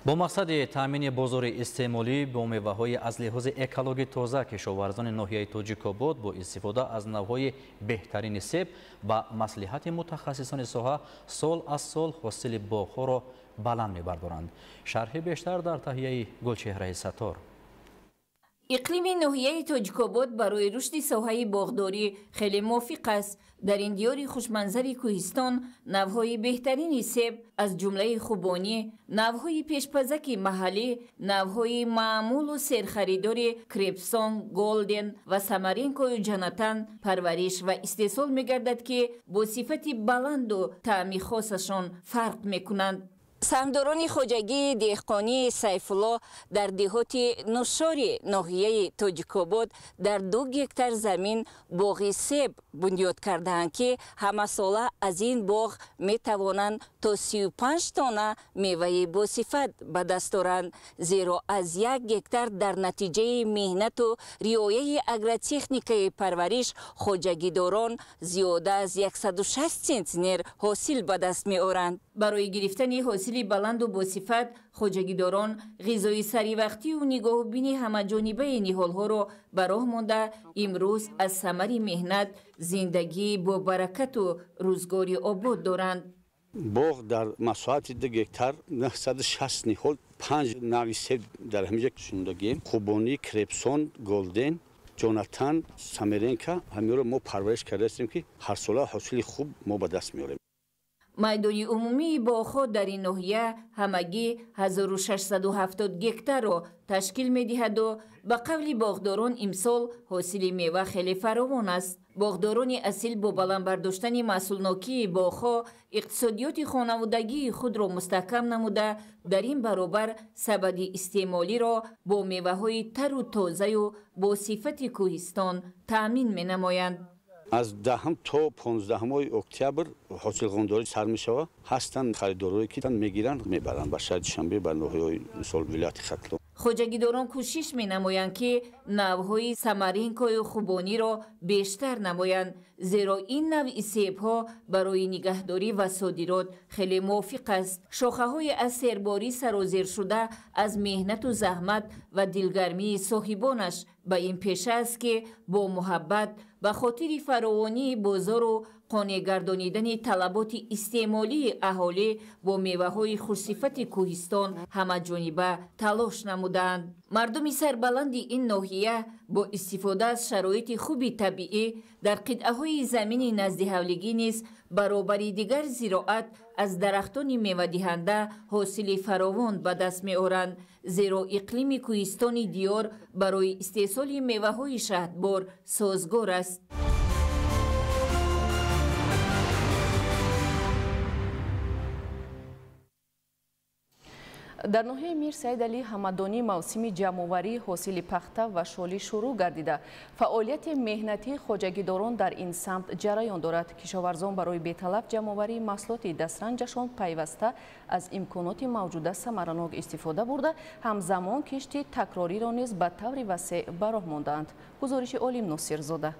Speaker 9: Бо мақсади таъмини бозори истеъмолӣ бо меваҳои аз лиҳози экологӣ тоза кишоварзони ноҳияи Тоҷикобод бо истифода аз навъҳои беҳтарини себ ба маслиҳати мутахассисони соҳа сол аз сол ҳосили боғҳоро баланд мебардоранд. Шарҳи бештар дар таҳияи Гулчеҳраи Саттор.
Speaker 13: Иқлими ноҳияи Тоҷикобод барои рушди соҳаи боғдорӣ хеле мувофиқ аст. Дар ин диёри хушманзари кӯҳистон навъҳои беҳтарини себ аз ҷумлаи хубонӣ, навъҳои пешпазаки маҳаллӣ, навъҳои маъмулу серхаридори крепсон, голден ва самаринкою ҷанатан парвариш ва истеҳсол мегардад, ки бо сифати баланду таъми хосашон фарқ мекунанд. Саҳмдорони хоҷагии деҳқонии Сайфулло дар деҳоти Нушори ноҳияи Тоҷикобод дар 2 гектар замин боғи себ бунёд кардаанд, ки ҳамасола аз ин боғ метавонанд то 35 тонна меваи босифат ба даст оранд, зеро аз 1 гектар дар натиҷаи меҳнату риояи агротехникаи парвариш хоҷагидорон зиёда аз 160 центнер ҳосил ба даст меоранд. Барои гирифтани ҳосили баланду босифат хоҷагидорон ғизои саривақтию нигоҳубини ҳамаҷонибаи ниҳолҳоро ба роҳ монда, имрӯз аз самари меҳнат зиндагии бобаракату рӯзгори обод доранд.
Speaker 14: Боғ дар масоҳати 2 гектар 960 ниҳол, 5 нави себ дар ҳаминҷа шинондагием. Хубонӣ, Крепсон, Голден, Ҷонатан, Самеренка ҳаминро мо парвариш кардаастем, ки ҳарсола ҳосили хуб мо ба даст меорем.
Speaker 13: Майдони умумии боғҳо дар ин ноҳия ҳамагӣ 1670 гектарро ташкил медиҳаду ба қавли боғдорон имсол ҳосили мева хеле фаровон аст. Боғдорони асил бо баланд бардоштани маҳсулнокии боғҳо иқтисодиёти хонаводагии худро мустаҳкам намуда, дар ин баробар сабади истеъмолиро бо меваҳои тару тозаю бо сифати кӯҳистон таъмин менамоянд.
Speaker 14: Аз 10 то 15 октябр ҳосилғондорӣ сар мешавад. Ҳастанд харидорое ки мегиранд, мебаранд ба шаҳри Душанбе, ба ноҳияҳои мисол вилояти Хатлон.
Speaker 13: Хоҷагидорон кӯшиш менамоянд, ки навъҳои самаринкою хубониро бештар намоянд, зеро ин навъи себҳо барои нигаҳдорӣ ва содирот хеле мувофиқ аст. Шохаҳои аз серборӣ сарозершуда аз меҳнату заҳмат ва дилгармии соҳибонаш ба ин пеша аст, ки бо муҳаббат ба хотири фаровонии бозору қонеъ гардонидани талаботи истеъмолии аҳолӣ бо меваҳои хушсифати кӯҳистон ҳамаҷониба талош намуданд. Мардуми сарбаланди ин ноҳия бо истифода аз шароити хуби табиӣ дар қитъаҳои замини наздиҳавлигӣ низ баробари дигар зироат аз дарахтони мевадиҳанда ҳосили фаровон ба даст меоранд, зеро иқлими кӯҳистони диёр барои истеҳсоли меваҳои шаҳдбор созгор аст.
Speaker 5: Дар ноҳияи Мир Саид Алӣ Ҳамадонӣ мавсими ҷамъоварии ҳосили пахта ва шолӣ шурӯъ гардида, фаъолияти меҳнатии хоҷагидорон дар ин самт ҷараён дорад. Кишоварзон барои беталаф ҷамъоварии маҳсулоти дастранҷашон пайваста аз имконоти мавҷуда самаранок истифода бурда, ҳамзамон кишти такрориро низ ба таври васеъ ба роҳ мондаанд. Гузориши Олим Носирзода.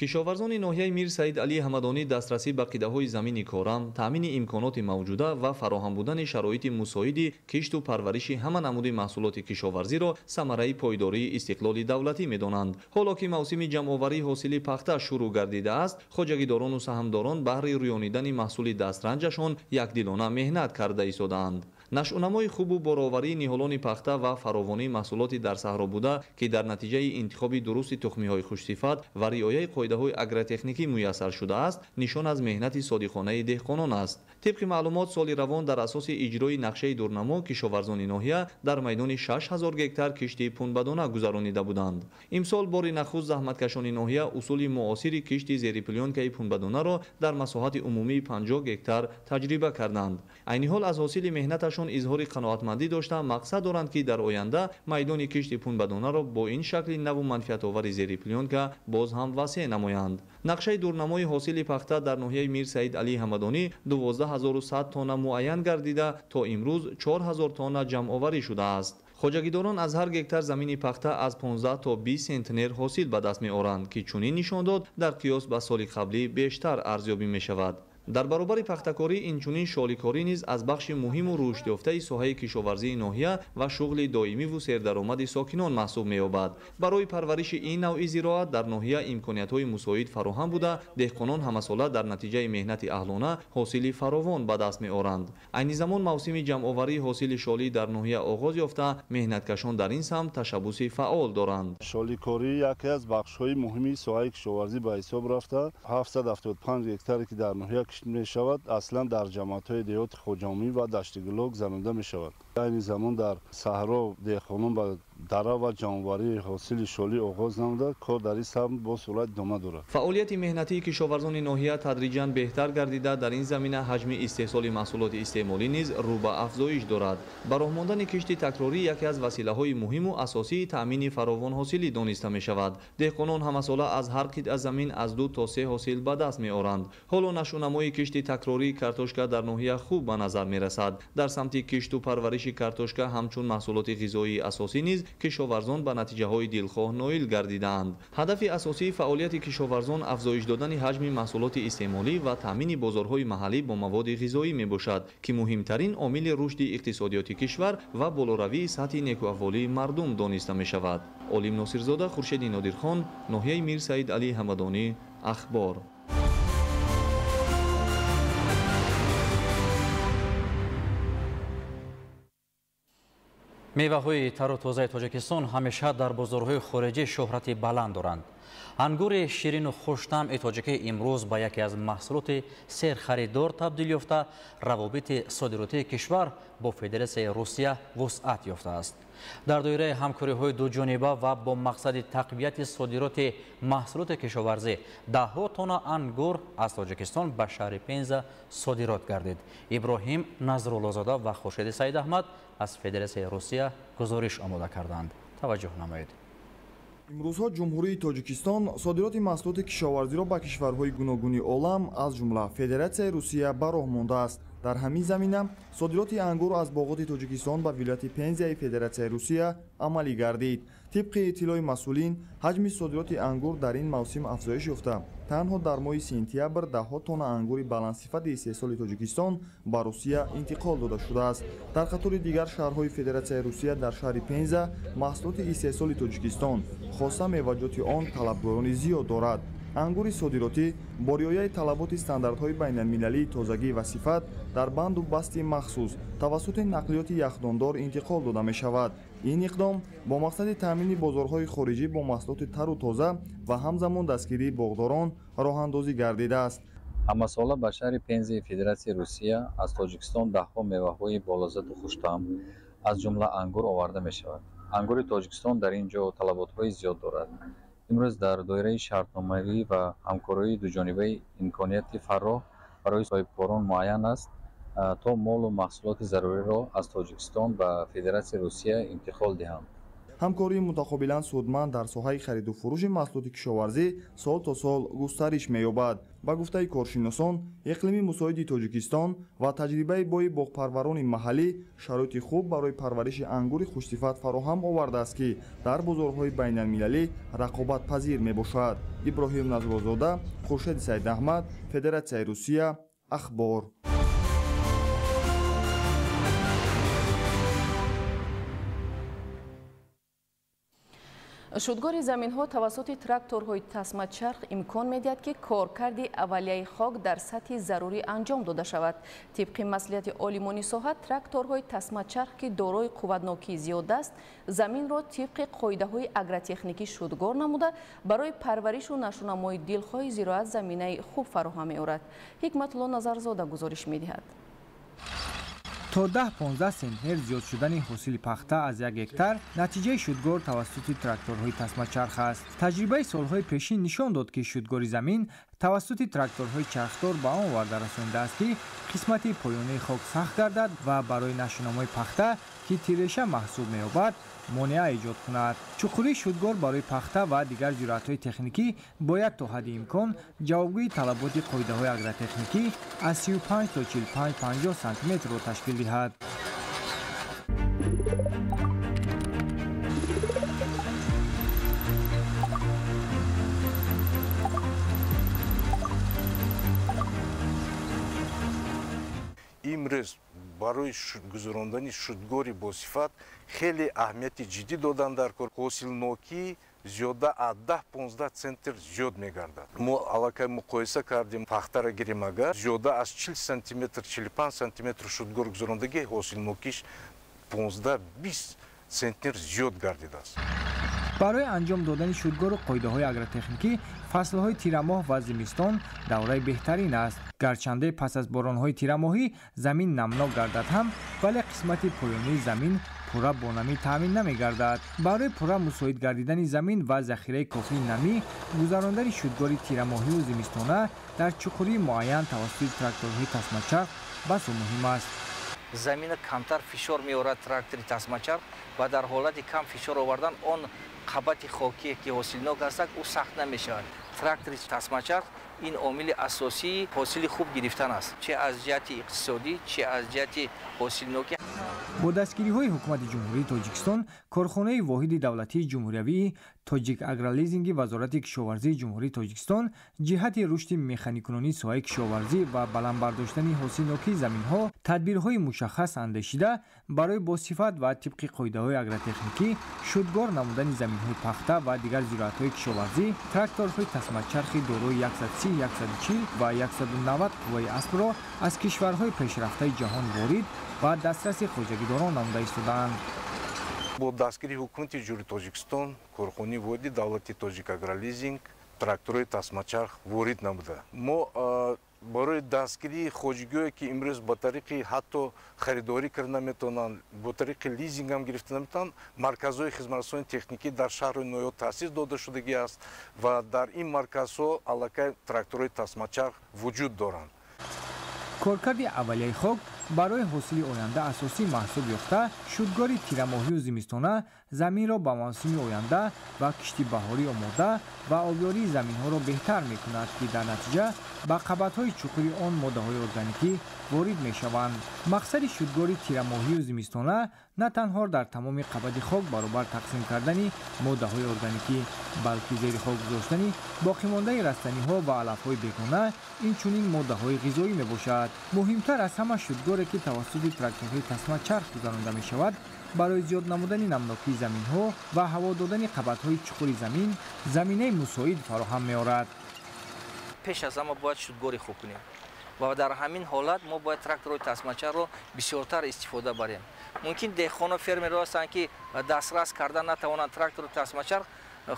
Speaker 15: Кишоварзони ноҳияи Мир Саид Алӣ Ҳамадонӣ дастрасӣ ба қитъаҳои замини корам, таъмини имконоти мавҷуда ва фароҳам будани шароити мусоиди кишту парвариши ҳама намуди маҳсулоти кишоварзиро самараи пойдории истиқлоли давлатӣ медонанд. Ҳоло ки мавсими ҷамъоварии ҳосили пахта шурӯъ гардидааст, хоҷагидорону саҳмдорон баҳри рӯёнидани маҳсули дастранҷашон якдилона меҳнат карда истодаанд. Нашъунамои хубу бороварии ниҳолони пахта ва фаровонии маҳсулоти дар саҳро буда, ки дар натиҷаи интихоби дурусти тухмиҳои хушсифат ва риояи қоидаҳои агротехникӣ муяссар шудааст, нишон аз меҳнати содиқонаи деҳқонон аст. Тибқи маълумот, соли равон дар асоси иҷрои нақшаи дурнамо кишоварзони ноҳия дар майдони 6000 гектар кишти пунбадона гузаронида буданд. Имсол бори нахуст заҳматкашони ноҳия усули муосири кишти зери плёнкаи пунбадонаро дар масоҳати умумии 50 гектар таҷриба карданд. Айни ҳол аз ҳосили меҳнаташон изҳори қаноатмандӣ дошта, мақсад доранд, ки дар оянда майдони кишти пунбадонаро бо ин шакли наву манфиатовари зери плёнка боз ҳам васеъ намоянд. Нақшаи дурнамои ҳосили пахта дар ноҳияи Мир Саид Алӣ Ҳамадонӣ 12100 тонна муайян гардида, то имрӯз 4000 тонна ҷамъоварӣ шудааст. Хоҷагидорон аз ҳар гектар замини пахта аз 15 то 20 центнер ҳосил ба даст меоранд, ки чунин нишондод дар қиёс ба соли қаблӣ бештар арзёбӣ мешавад. Дар баробари пахтакорӣ инчунин шоликорӣ низ аз бахши муҳиму рушдёфтаи соҳаи кишоварзии ноҳия ва шуғли доимиву сердаромади сокинон маҳсуб меёбад. Барои парвариши ин навъи зироат дар ноҳия имкониятҳои мусоид фароҳам буда, деҳқонон ҳамасола дар натиҷаи меҳнати аҳлона ҳосили фаровон ба даст меоранд. Айни замон мавсими ҷамъоварии ҳосили шолӣ дар ноҳия оғоз ёфта, меҳнаткашон дар ин самт ташаббуси фаъол доранд.
Speaker 16: Шоликорӣ яке аз бахшҳои муҳими соҳаи кишоварзӣ ба ҳисоб рафта, 775 гектаре ки дар ноҳия мешавад, аслан дар ҷамоатҳои деҳоти Хоҷаомӣ ва Даштигуло гузаронида мешавад. Айни замон дар саҳро деҳқонон ба Дара ва ҷамъоварии ҳосили шолӣ оғоз намуда, кор дар ин самт бо суръат идома дорад.
Speaker 15: Фаъолияти меҳнатии кишоварзони ноҳия тадриҷан беҳтар гардида, дар ин замина ҳаҷми истеҳсоли маҳсулоти истеъмолӣ низ рӯ ба афзоиш дорад. Ба роҳ мондани кишти такрорӣ яке аз василаҳои муҳиму асосии таъмини фаровонҳосилӣ дониста мешавад. Деҳқонон ҳамасола аз ҳар қитъа замин аз 2 то 3 ҳосил ба даст меоранд. Ҳоло нашъунамои кишти такрории картошка дар ноҳия хуб ба назар мерасад. Дар самти кишту парвариши картошка ҳамчун маҳсулоти ғизоии асосӣ низ кишоварзон ба натиҷаҳои дилхоҳ ноил гардидаанд. Ҳадафи асосии фаъолияти кишоварзон афзоиш додани ҳаҷми маҳсулоти истеъмолӣ ва таъмини бозорҳои маҳаллӣ бо маводи ғизоӣ мебошад, ки муҳимтарин омили рушди иқтисодиёти кишвар ва болоравии сатҳи некуаҳволии мардум дониста мешавад. Олим Носирзода, Хуршеди Нодирхон, ноҳияи Мир Саид Алӣ Ҳамадонӣ, Ахбор.
Speaker 9: Меваҳои тару тозаи Тоҷикистон ҳамеша дар бозорҳои хориҷӣ шӯҳрати баланд доранд. Ангури ширину хуштамъи тоҷикӣ имрӯз ба яке аз маҳсулоти серхаридор табдил ёфта, равобити содиротии кишвар бо Федератсияи Русия вусъат ёфтааст. Дар доираи ҳамкориҳои дуҷониба ва бо мақсади тақвияти содироти маҳсулоти кишоварзӣ даҳҳо тонна ангур аз Тоҷикистон ба шаҳри Пенза содирот гардид. Иброҳим Назруллозода ва Хуршеди Саидаҳмад аз Федератсияи Русия гузориш омода карданд. Таваҷҷӯҳ намоед.
Speaker 17: Имрӯзҳо Ҷумҳурии Тоҷикистон содироти маҳсулоти кишоварзиро ба кишварҳои гуногуни олам, аз ҷумла Федератсияи Русия, ба роҳ мондааст. Дар ҳамин замина содироти ангур аз боғоти Тоҷикистон ба вилояти Пензаи Федератсияи Русия амалӣ гардид. Тибқи иттилои масъулин, ҳаҷми содироти ангур дар ин мавсим афзоиш ёфта, танҳо дар моҳи сентябр даҳҳо тонна ангури баландсифати истеҳсоли Тоҷикистон ба Русия интиқол дода шудааст. Дар қатори дигар шаҳрҳои Федератсияи Русия дар шаҳри Пенза маҳсулоти истеҳсоли Тоҷикистон, хоса меваҷоти он, талабгорони зиёд дорад. Ангури содиротӣ бо риояи талаботи стандартҳои байналмилалии тозагӣ ва сифат дар банду басти махсус тавассути нақлиёти яхдондор интиқол дода мешавад. Ин иқдом бо мақсади таъмини бозорҳои хориҷӣ бо маҳсулоти тару тоза ва ҳамзамон дастгирии боғдорон роҳандозӣ гардидааст.
Speaker 18: Ҳамасола ба шаҳри Пензаи Федератсияи Русия аз Тоҷикистон даҳҳо меваҳои болаззату хуштаъм, аз ҷумла ангур оварда мешавад. Ангури Тоҷикистон дар ин ҷо талаботҳои зиёд дорад. Имрӯз дар доираи шартномавӣ ва ҳамкориҳои дуҷонибаи имконияти фарроҳ барои соҳибкорон муайян аст, то молу маҳсулоти заруриро аз Тоҷикистон ба Федератсияи Русия интиқол диҳанд.
Speaker 17: Ҳамкории мутақобилан судманд дар соҳаи хариду фурӯши маҳсулоти кишоварзӣ сол то сол густариш меёбад. Ба гуфтаи коршиносон, иқлими мусоиди Тоҷикистон ва таҷрибаи бои боғпарварони маҳаллӣ шароити хуб барои парвариши ангури хушсифат фароҳам овардааст, ки дар бозорҳои байналмилалӣ рақобатпазир мебошад. Иброҳим Назруллозода, Хуршеди Саидаҳмад, Федератсияи Русия, Ахбор.
Speaker 5: Шудгори заминҳо тавассути тракторҳои тасмачарх имкон медиҳад, ки коркарди аввалияи хок дар сатҳи зарурӣ анҷом дода шавад. Тибқи маслиҳати олимони соҳа, тракторҳои тасмачарх, ки дорои қувватнокии зиёд аст, заминро тибқи қоидаҳои агротехникӣ шудгор намуда, барои парваришу нашъунамои дилхоҳи зироат заминаи хуб фароҳам меорад. Ҳикматулло Назарзода гузориш медиҳад.
Speaker 19: То 10-15 центнер зиёд шудани ҳосили пахта аз як гектар натиҷаи шудгор тавассути тракторҳои тасмачарх аст. Таҷрибаи солҳои пешин нишон дод, ки шудгори замин тавассути тракторҳои чархдор ба он оварда расонидааст, ки қисмати поёнии хок сахт гардад ва барои нашъунамои пахта, ки тиреша маҳсуб меёбад, монеа эҷод кунад. Чуқурии шудгор барои пахта ва дигар зироатҳои техникӣ бояд то ҳадди имкон ҷавобгӯи талаботи қоидаҳои агротехникӣ аз 35 то 45-50 сантиметрро ташкил диҳад.
Speaker 20: Имрӯз барои гузарондани шудгори босифат хеле аҳамияти ҷиддӣ додан дар кор. Ҳосилнокӣ зиёда аз 10-15 центнер зиёд мегардад. Мо аллакай муқоиса кардем, пахтара гирем, агар зиёда аз 40 сантиметр, 45 сантиметр шудгор гузарондагӣ, ҳосилнокиш 15-20 центнер зиёд гардидааст.
Speaker 19: Барои анҷом додани шудгору қоидаҳои агротехникӣ фаслҳои тирамоҳ ва зимистон давраи беҳтарин аст. Гарчанде пас аз боронҳои тирамоҳӣ замин намнок гардад ҳам, вале қисмати поёнии замин пурра бо намӣ таъмин намегардад. Барои пурра мусоид гардидани замин ва захираи кофии намӣ, гузарондани шудгори тирамоҳиву зимистона дар чуқурии муайян тавассути тракторҳои тасмачарх басо муҳим аст.
Speaker 21: Замина камтар фишор меорад трактори тасмачарх ва дар ҳолати кам фишор овардан он қабати хокие ки ҳосилнок ҳастад, ӯ сахт намешавад. Трактори тасмачарх ин омили асосии ҳосили хуб гирифтан аст, че аз ҷиҳати иқтисодӣ, че аз ҷиҳати ҳосилнокӣ.
Speaker 19: Бо дастгириҳои ҳукумати Ҷумҳурии Тоҷикистон, корхонаи воҳиди давлатии ҷумҳуриявии Тоҷик Агролизинги Вазорати кишоварзии Ҷумҳурии Тоҷикистон ҷиҳати рушди механикунонии соҳаи кишоварзӣ ва баланд бардоштани ҳосилнокии заминҳо тадбирҳои мушаххас андешида, барои босифат ва тибқи қоидаҳои агротехникӣ шудгор намудани заминҳои пахта ва дигар зироатҳои кишоварзӣ тракторҳои тасмачархи дорои 130, 140 ва 190 қувваи аспро аз кишварҳои пешрафтаи ҷаҳон ворид ва дастраси хоҷагидорон намуда истодаанд.
Speaker 20: Бо дастгирии ҳукумати Ҷумҳурии Тоҷикистон корхонаи воҳиди давлати Тоҷик Агролизинг тракторҳои тасмачарх ворид намуда. Мо барои дастгирии хоҷагиҳое ки имрӯз ба тариқи ҳатто харидорӣ карда наметавонанд, бо тариқи лизинг ҳам гирифта наметавонанд, марказҳои хизматрасонии техникӣ дар шаҳру ноҳияҳо таъсис дода шудагӣ аст ва дар ин марказҳо аллакай тракторҳои тасмачарх вуҷуд доранд.
Speaker 19: Коркарди аввалияи хок барои ҳосили оянда асосӣ маҳсуб ёфта, шудгори тирамоҳию зимистона заминро ба мавсими оянда ва кишти баҳорӣ омода ва обёрии заминҳоро беҳтар мекунад, ки дар натиҷа ба қабатҳои чуқури он моддаҳои органикӣ ворид мешаванд. Мақсади шудгори тирамоҳию зимистона на танҳо дар тамоми қабати хок баробар тақсим кардани моддаҳои органикӣ, балки зери хок гузоштани боқимондаи растаниҳо ва алафҳои бегона, инчунин моддаҳои ғизоӣ мебошад. Муҳимтар аз ҳама шудгоре ки тавассути тракторҳои тасмачарх гузаронда мешавад, барои зиёд намудани намнокии заминҳо ва ҳаво додани қабатҳои чуқури замин заминаи мусоид фароҳам меорад.
Speaker 21: Пеш аз ҳама бояд шудгори хуб кунем ва дар ҳамин ҳолат мо бояд тракторҳои тасмачархро бисёртар истифода барем. Мумкин деҳқону фермерҳо ҳастанд ки дастрас карда натавонанд трактору тасмачарх.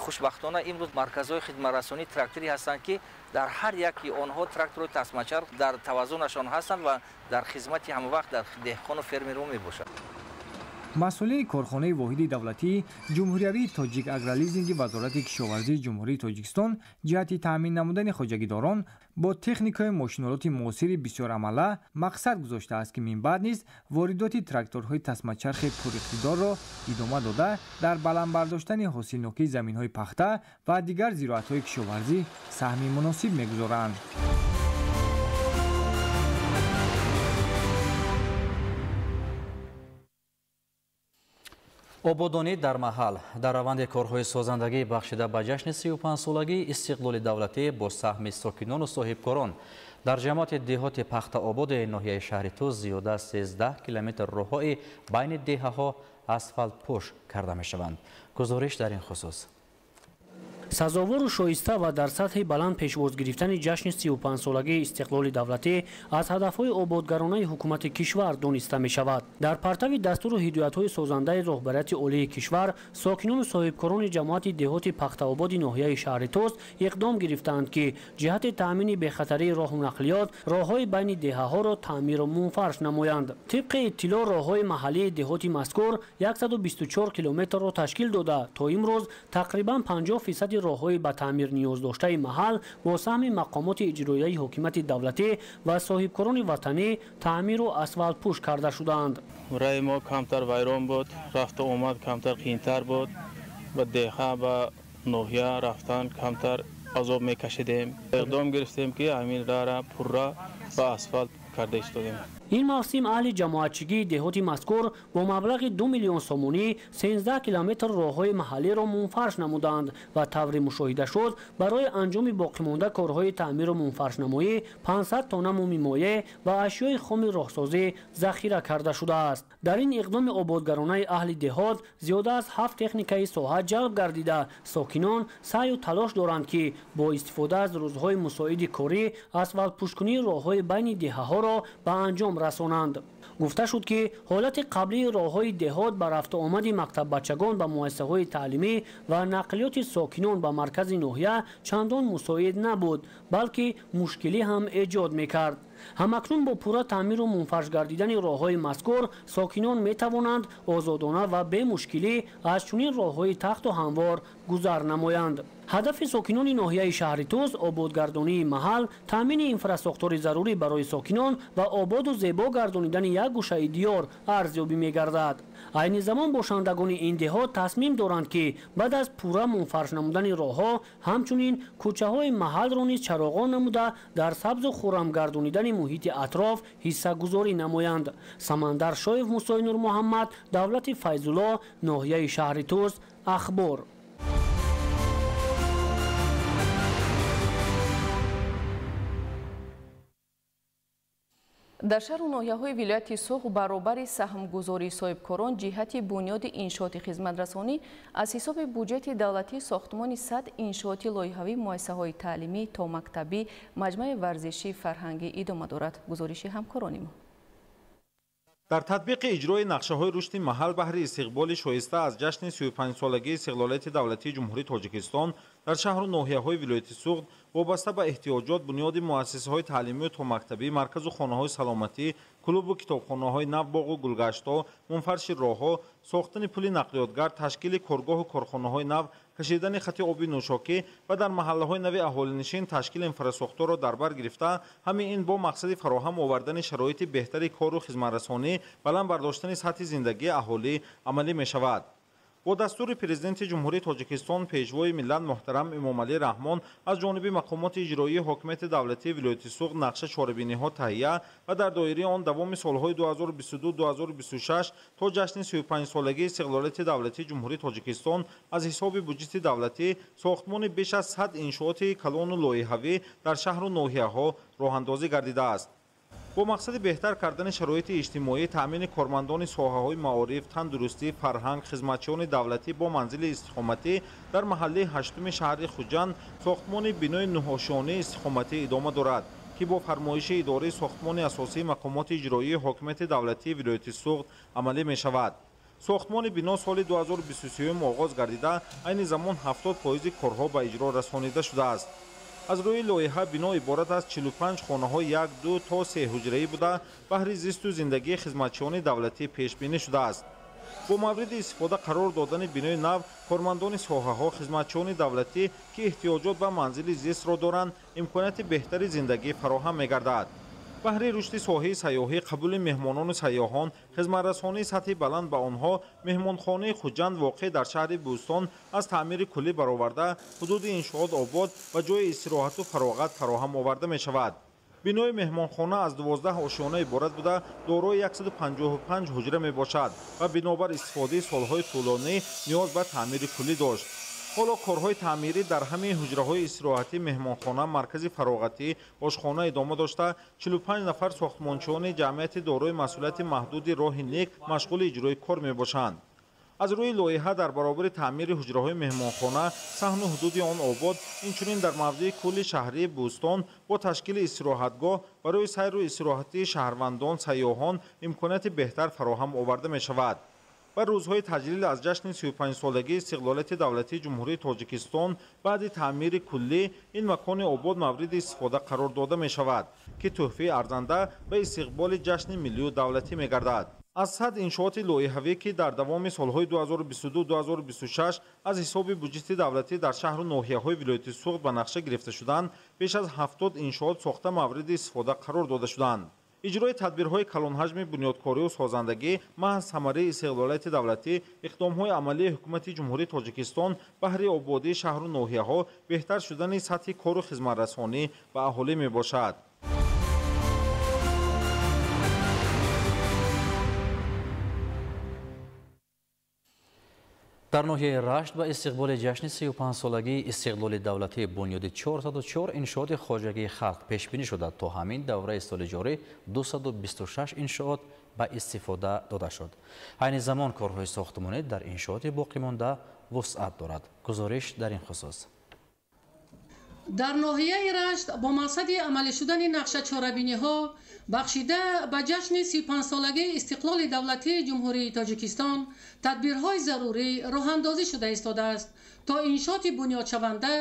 Speaker 21: Хушбахтона имрӯз марказҳои хидматрасонии тракторӣ ҳастанд ки дар ҳар яки онҳо тракторҳои тасмачарх дар таваззунашон ҳастанд ва дар хизмати ҳамавақт дар деҳқону фермерҳо мебошанд.
Speaker 19: Масъулини корхонаи воҳиди давлатии ҷумҳуриявии Тоҷик Агролизинги Вазорати кишоварзии Ҷумҳурии Тоҷикистон ҷиҳати таъмин намудани хоҷагидорон бо техникаи мошинолоти муосири бисёрамала мақсад гузоштааст, ки минбаъд низ воридоти тракторҳои тасмачархи пуриқтидорро идома дода, дар баланд бардоштани ҳосилнокии заминҳои пахта ва дигар зироатҳои кишоварзӣ саҳми муносиб мегузоранд.
Speaker 9: Ободонӣ дар маҳал. Дар раванди корҳои созандагӣ бахшида ба ҷашни 35-солагии истиқлоли давлатӣ бо саҳми сокинону соҳибкорон дар ҷамоати деҳоти Пахтаободи ноҳияи шаҳри Тӯз зиёда 13 километр роҳҳои байни деҳаҳо асфалтпӯш карда мешаванд. Гузориш дар ин хусус.
Speaker 22: Сазовору шоиста ва дар сатҳи баланд пешвоз гирифтани ҷашни 35-солагии истиқлоли давлатӣ аз ҳадафҳои ободгаронаи ҳукумати кишвар дониста мешавад. Дар партави дастуру ҳидоятҳои созандаи роҳбарияти олии кишвар, сокинону соҳибкорони ҷамоати деҳоти Пахтаободи ноҳияи шаҳри Тӯз иқдом гирифтаанд, ки ҷиҳати таъмини бехатарии роҳу нақлиёт роҳҳои байни деҳаҳоро таъмиру мунфарш намоянд. Тибқи иттилоъ, роҳҳои маҳаллии деҳоти мазкур 124 километрро ташкил дода, то имрӯз тақрибан 50% роҳҳои ба таъмир ниёз доштаи маҳал бо саҳми мақомоти иҷроияи ҳокимияти давлатӣ ва соҳибкорони ватанӣ таъмиру асфалтпӯш карда шудаанд.
Speaker 23: Раи мо камтар вайрон буд, рафту омад камтар қиинтар буд, ба деҳа ба ноҳия рафтан камтар азоб мекашидем. Иқдом гирифтем ки ҳамин раҳра пурра ба асфалт карда истодем.
Speaker 22: Ин мавсим аҳли ҷамоатчигии деҳоти мазкур бо маблағи 2 миллион сомонӣ 13 километр роҳҳои маҳаллиро мунфарш намуданд ва таври мушоҳида шуд, барои анҷоми боқимонда корҳои таъмиру мунфаршнамоӣ 500 тонна муми моеъ ва ашёи хоми роҳсозӣ захира карда шудааст. Дар ин иқдоми ободгаронаи аҳли деҳот зиёда аз 7 техникаи соҳа ҷалб гардида, сокинон саъю талош доранд, ки бо истифода аз рӯзҳои мусоиди корӣ асфалтпӯшкунии роҳҳои байни деҳаҳоро ба анҷом расонанд. Гуфта шуд, ки ҳолати қаблии роҳҳои деҳот ба рафтуомади мактаббачагон ба муассисаҳои таълимӣ ва нақлиёти сокинон ба маркази ноҳия чандон мусоид набуд, балки мушкилӣ ҳам эҷод мекард. Ҳамакнун бо пурра таъмиру мунфарш гардидани роҳҳои мазкур сокинон метавонанд озодона ва бемушкилӣ аз чунин роҳҳои тахту ҳамвор гузар намоянд. Ҳадафи сокинони ноҳияи шаҳри Тӯс ободгардонии маҳал, таъмини инфрасохтори зарурӣ барои сокинон ва ободу зебо гардонидани як гӯшаи диёр арзёбӣ мегардад. Айни замон бошандагони ин деҳот тасмим доранд, ки баъд аз пурра мунфарш намудани роҳҳо ҳамчунин кӯчаҳои маҳалро низ чароғон намуда, дар сабзу хуррам гардонидани муҳити атроф ҳиссагузорӣ намоянд. Самандар Шоев, Мусои Нурмуҳаммад, Давлати Файзулло, ноҳияи шаҳри Тӯс, Ахбор.
Speaker 5: Дар шаҳру ноҳияҳои вилояти Суғд баробари саҳмгузории соҳибкорон ҷиҳати бунёди иншооти хизматрасонӣ аз ҳисоби буҷети давлатӣ сохтмони 100 иншооти лоиҳавӣ, муассисаҳои таълимӣ, томактабӣ, маҷмаи варзишӣ, фарҳангӣ идома дорад. Гузориши ҳамкорони мо.
Speaker 1: Дар татбиқи иҷрои нақшаҳои рушди маҳал баҳри истиқболи шоиста аз ҷашни 35-солагии истиқлолияти давлатии Ҷумҳурии Тоҷикистон дар шаҳру ноҳияҳои вилояти Суғд вобаста ба эҳтиёҷот бунёди муассисаҳои таълимию томактабӣ, марказу хонаҳои саломатӣ, клубу китобхонаҳои нав, боғу гулгаштҳо, мунфарши роҳҳо, сохтани пули нақлиётгар, ташкили коргоҳу корхонаҳои нав, кашидани хати оби нӯшокӣ ва дар маҳаллаҳои нави аҳолинишин ташкили инфрасохторро дар бар гирифта, ҳамин ин бо мақсади фароҳам овардани шароити беҳтари кору хизматрасонӣ, баланд бардоштани сатҳи зиндагии аҳолӣ амалӣ мешавад. Бо дастури Президенти Ҷумҳурии Тоҷикистон, Пешвои миллат муҳтарам Эмомалӣ Раҳмон аз ҷониби мақомоти иҷроии ҳокимияти давлатии вилояти Суғд нақша чорабиниҳо таҳия ва дар доираи он давоми солҳои 2022-2026 то ҷашни 35-солагии истиқлолияти давлатии Ҷумҳурии Тоҷикистон аз ҳисоби буҷети давлатӣ сохтмони беш аз 100 иншооти калону лоиҳавӣ дар шаҳру ноҳияҳо роҳандозӣ гардидааст. Бо мақсади беҳтар кардани шароити иҷтимоӣ, таъмини кормандони соҳаҳои маориф, тандурустӣ, фарҳанг, хизматчиёни давлатӣ бо манзили истиқоматӣ дар маҳаллаи ҳаштуми шаҳри Хуҷанд сохтмони бинои нӯҳошёнаи истиқоматӣ идома дорад, ки бо фармоиши идораи сохтмони асосии мақомоти иҷроии ҳокимияти давлатии вилояти Суғд амалӣ мешавад. Сохтмони бино соли 2023 оғоз гардида, айни замон 70% корҳо ба иҷро расонида шудааст. Аз рӯи лоиҳа бино иборат аз 45 хонаҳои 1, 2 то 3 ҳуҷраӣ буда, баҳри зисту зиндагии хизматчиёни давлатӣ пешбинӣ шудааст. Бо мавриди истифода қарор додани бинои нав, кормандони соҳаҳо, хизматчиёни давлатӣ, ки эҳтиёҷот ба манзили зистро доранд, имконияти беҳтари зиндагӣ фароҳам мегардад. Баҳри рушди соҳаи сайёҳӣ, қабули меҳмонону сайёҳон, хизматрасонии сатҳи баланд ба онҳо, меҳмонхонаи Хуҷанд воқеъ дар шаҳри Бӯстон аз таъмири куллӣ бароварда, ҳудуди иншоот обод ва ҷойи истироҳату фароғат фароҳам оварда мешавад. Бинои меҳмонхона аз 12 ошёна иборат буда, дорои 155 ҳуҷра мебошад ва бинобар истифодаи солҳои тӯлонӣ ниёз ба таъмири куллӣ дошт. Ҳоло корҳои таъмирӣ дар ҳамаи ҳуҷраҳои истироҳатӣ, меҳмонхона, маркази фароғатӣ, ошхона идома дошта, 45 нафар сохтмончиёни ҷамъияти дорои масъулияти маҳдуди роҳи нек машғули иҷрои кор мебошанд. Аз рӯи лоиҳа дар баробари таъмири ҳуҷраҳои меҳмонхона, саҳну ҳудуди он обод, инчунин дар мавзеи кулли шаҳрии Бӯстон бо ташкили истироҳатгоҳ барои сайру истироҳатии шаҳрвандон, сайёҳон имконияти беҳтар фароҳам оварда мешавад. Ва рӯзҳои таҷлил аз ҷашни 35-солагии истиқлолияти давлатии Ҷумҳурии Тоҷикистон баъди таъмири куллӣ ин макони обод мавриди истифода қарор дода мешавад, ки тӯҳфаи арзанда ба истиқболи ҷашни миллию давлатӣ мегардад. Аз 100 иншооти лоиҳавӣ, ки дар давоми солҳои 2022-2026 аз ҳисоби буҷети давлатӣ дар шаҳру ноҳияҳои вилояти Суғд ба нақша гирифта шуданд, беш аз 70 иншоот сохта мавриди истифода қарор дода шуданд. Иҷрои тадбирҳои калонҳаҷми бунёдкорию созандагӣ маҳз самараи истиқлолияти давлатӣ, иқдомҳои амалии ҳукумати Ҷумҳурии Тоҷикистон баҳри ободии шаҳру ноҳияҳо, беҳтар шудани сатҳи кору хизматрасонӣ ба аҳолӣ мебошад.
Speaker 9: Дар ноҳияи Рашт ба истиқболи ҷашни 35-солагии истиқлоли давлатӣ бунёди 404 иншооти хоҷагии халқ пешбинӣ шуда, то ҳамин давраи соли ҷорӣ 226 иншоот ба истифода дода шуд. Айни замон корҳои сохтмонӣ дар иншооти боқимонда вусъат дорад. Гузориш дар ин хусус.
Speaker 2: Дар ноҳияи Рашт бо мақсади амалӣ шудани нақша чорабиниҳо бахшида ба ҷашни 35-солагии истиқлоли давлатии Ҷумҳурии Тоҷикистон тадбирҳои зарурӣ роҳандозӣ шуда истодааст, то иншооти бунёдшаванда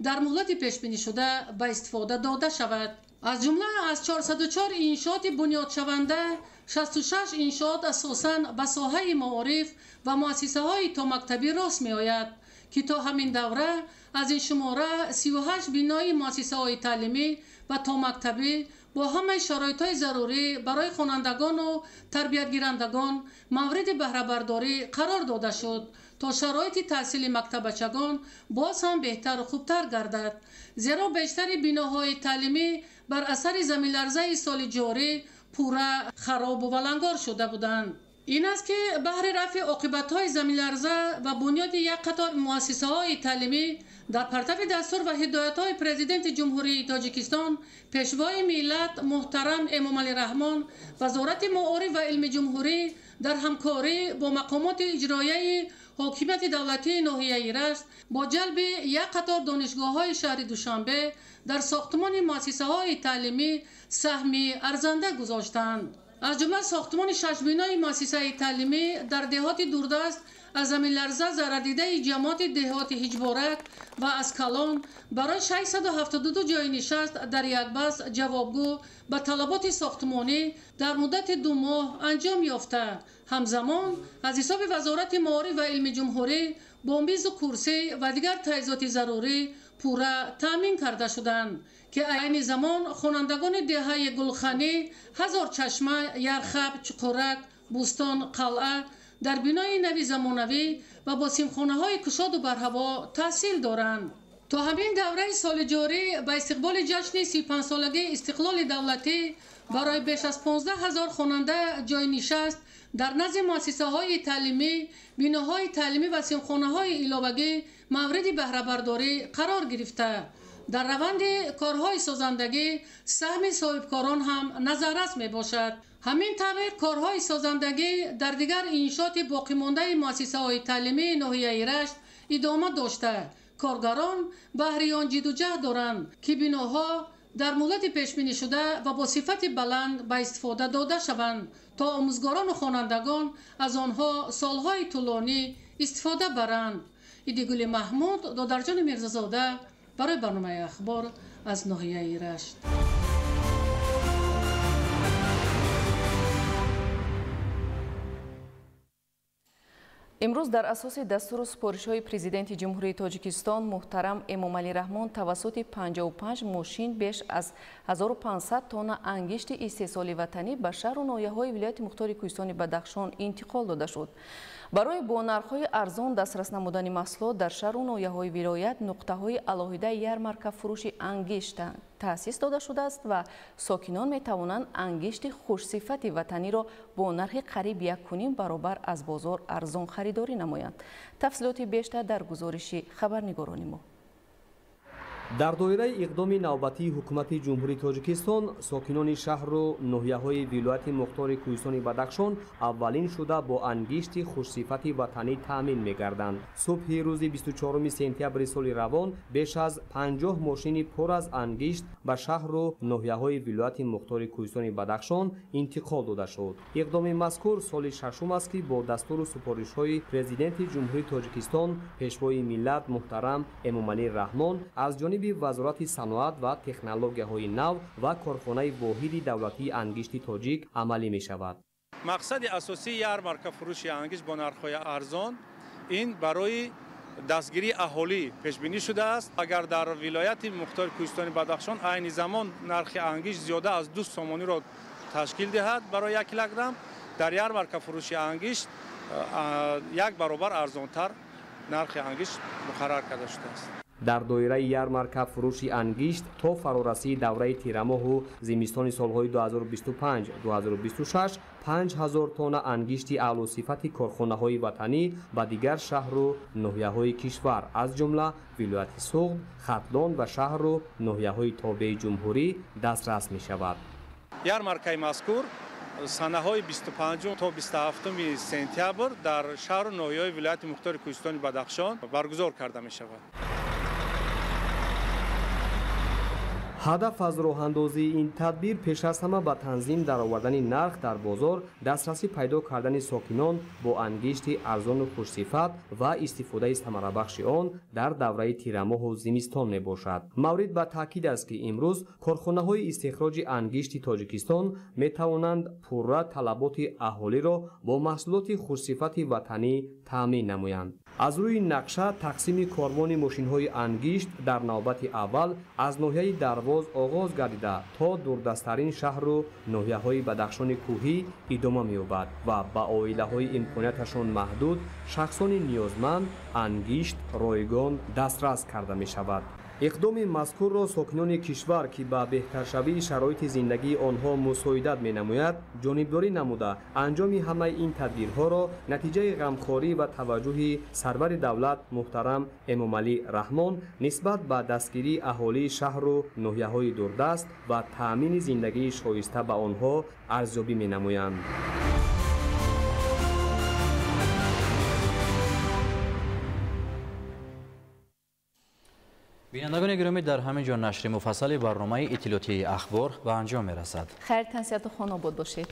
Speaker 2: дар муҳлати пешбинишуда ба истифода дода шавад. Аз ҷумла аз 404 иншооти бунёдшаванда 66 иншоот асосан ба соҳаи маориф ва муассисаҳои томактабӣ рост меояд, ки то ҳамин давра аз ин шумора 38 бинои муассисаҳои таълимӣ ва томактабӣ бо ҳамаи шароитҳои зарурӣ барои хонандагону тарбиятгирандагон мавриди баҳрабардорӣ қарор дода шуд, то шароити таҳсили мактаббачагон боз ҳам беҳтару хубтар гардад. Зеро бештари биноҳои таълимӣ бар асари заминларзаи соли ҷорӣ пурра харобу валангор шуда буданд. Ин аст, ки баҳри рафъи оқибатҳои заминларза ва бунёди як қатор муассисаҳои таълимӣ дар партави дастур ва ҳидоятҳои Президенти Ҷумҳурии Тоҷикистон, Пешвои миллат муҳтарам Эмомалӣ Раҳмон, Вазорати маориф ва илми ҷумҳурӣ дар ҳамкорӣ бо мақомоти иҷроияи ҳокимияти давлатии ноҳияи Рашт бо ҷалби як қатор донишгоҳҳои шаҳри Душанбе дар сохтмони муассисаҳои таълимӣ саҳми арзанда гузоштанд. Аз ҷумла сохтмони 6 бинои муассисаи таълимӣ дар деҳоти дурдаст аз заминларза зарардидаи ҷамоати деҳоти Ҳиҷборак ва Аскалон барои 672 ҷойи нишаст дар як бас ҷавобгӯ ба талаботи сохтмонӣ дар муддати 2 моҳ анҷом ёфта. Ҳамзамон аз ҳисоби Вазорати маориф ва илми ҷумҳурӣ бо мизу курсӣ ва дигар таҷҳизоти зарурӣ пурра таъмин карда шуданд, ки айни замон хонандагони деҳаи Гулханӣ, Ҳазорчашма, Ярхаб, Чуқурак, Бӯстон, Қалъа дар бинои нави замонавӣ ва бо симхонаҳои кушоду барҳаво таҳсил доранд. То ҳамин давраи соли ҷорӣ ба истиқболи ҷашни 35-солагии истиқлоли давлатӣ барои беш аз 15 000 хонанда ҷойи нишаст дар назди муассисаҳои таълимӣ, биноҳои таълимӣ ва симхонаҳои иловагӣ мавриди баҳрабардорӣ қарор гирифта. Дар раванди корҳои созандагӣ саҳми соҳибкорон ҳам назаррас мебошад. Ҳамин тавр корҳои созандагӣ дар дигар иншооти боқимондаи муассисаҳои таълимии ноҳияи Рашт идома дошта, коргарон баҳри он ҷидду ҷаҳд доранд, ки биноҳо дар муҳлати пешбинишуда ва бо сифати баланд ба истифода дода шаванд, то омӯзгорону хонандагон аз онҳо солҳои тӯлонӣ истифода баранд. Идигули Маҳмуд, Додарҷони Мирзазода барои барномаи Ахбор аз ноҳияи Рашт.
Speaker 5: Имрӯз дар асоси дастуру супоришҳои Президенти Ҷумҳурии Тоҷикистон муҳтарам Эмомалӣ Раҳмон тавассути 55 мошин беш аз 1500 тонна ангишти истеҳсоли ватанӣ ба шаҳру ноҳияҳои вилояти мухтори Кӯҳистони Бадахшон интиқол дода шуд. Барои бо нархҳои арзон дастрас намудани маҳсулот дар шаҳру ноҳияҳои вилоят нуқтаҳои алоҳидаи ярмарка фурӯши ангишт таъсис дода шудааст ва сокинон метавонанд ангишти хушсифати ватаниро бо нархи қариб 1,5 баробар аз бозор арзон харидорӣ намоянд. Тафсилоти бештар дар гузориши хабарнигорони мо.
Speaker 3: Дар доираи иқдоми навбатии ҳукумати Ҷумҳурии Тоҷикистон сокинони шаҳру ноҳияҳои вилояти мухтори Кӯҳистони Бадахшон аввалин шуда бо ангишти хушсифати ватанӣ таъмин мегарданд. Субҳи рӯзи 24 сентябри соли равон беш аз 50 мошини пур аз ангишт ба шаҳру ноҳияҳои вилояти мухтори Кӯҳистони Бадахшон интиқол дода шуд. Иқдоми мазкур соли шашум аст, ки бо дастуру супоришҳои Президенти Ҷумҳурии Тоҷикистон, Пешвои миллат муҳтарам Эмомалӣ Раҳмон аз ҷониби Вазорати саноат ва технологияҳои нав ва корхонаи воҳиди давлатии ангишти тоҷик амалӣ мешавад.
Speaker 4: Мақсади асосии ярмарка фурӯши ангишт бо нархҳои арзон ин барои дастгирии аҳолӣ пешбинӣ шудааст. Агар дар вилояти мухтори Кӯҳистони Бадахшон айни замон нархи ангишт зиёда аз 2 сомониро ташкил диҳад барои 1 килограмм, дар ярмарка фурӯши ангишт як баробар арзонтар нархи ангишт муқаррар карда шудааст.
Speaker 3: Дар доираи ярмарка фурӯши ангишт то фарорасии давраи тирамоҳу зимистони солҳои 2025-2026 5000 тонна ангишти аълосифати корхонаҳои ватанӣ ба дигар шаҳру ноҳияҳои кишвар, аз ҷумла вилояти Суғд, Хатлон ва шаҳру ноҳияҳои тобеи ҷумҳурӣ дастрас мешавад.
Speaker 4: Ярмаркаи мазкур санаҳои 25 то 27 сентябр дар шаҳру ноҳияҳои вилояти мухтори Кӯҳистони Бадахшон баргузор карда мешавад.
Speaker 3: Ҳадаф аз роҳандозии ин тадбир пеш аз ҳама ба танзим даровардани нарх дар бозор, дастрасӣ пайдо кардани сокинон бо ангишти арзону хушсифат ва истифодаи самарабахши он дар давраи тирамоҳу зимистон мебошад. Маврид ба таъкид аст, ки имрӯз корхонаҳои истихроҷи ангишти Тоҷикистон метавонанд пурра талаботи аҳолиро бо маҳсулоти хушсифати ватанӣ таъмин намоянд. Аз рӯи нақша тақсими корвони мошинҳои ангишт дар навбати аввал аз ноҳияи Дарвоз оғоз гардида то дурдасттарин шаҳру ноҳияҳои Бадахшони кӯҳӣ идома меёбад ва ба оилаҳои имконияташон маҳдуд, шахсони ниёзманд ангишт ройгон дастрас карда мешавад. Иқдоми мазкурро сокинони кишвар, ки ба беҳтаршавии шароити зиндагии онҳо мусоидат менамояд, ҷонибдорӣ намуда, анҷоми ҳамаи ин тадбирҳоро натиҷаи ғамхорӣ ва таваҷҷӯҳи сарвари давлат муҳтарам Эмомалӣ Раҳмон нисбат ба дастгирии аҳолии шаҳру ноҳияҳои дурдаст ва таъмини зиндагии шоиста ба онҳо арзёбӣ менамоянд.
Speaker 9: Бинандагони гиромӣ, дар ҳамин ҷо нашри муфассали барномаи иттилоотии ахбор ба анҷом мерасад.
Speaker 5: Хайр, тансиҳату хонобод бошед.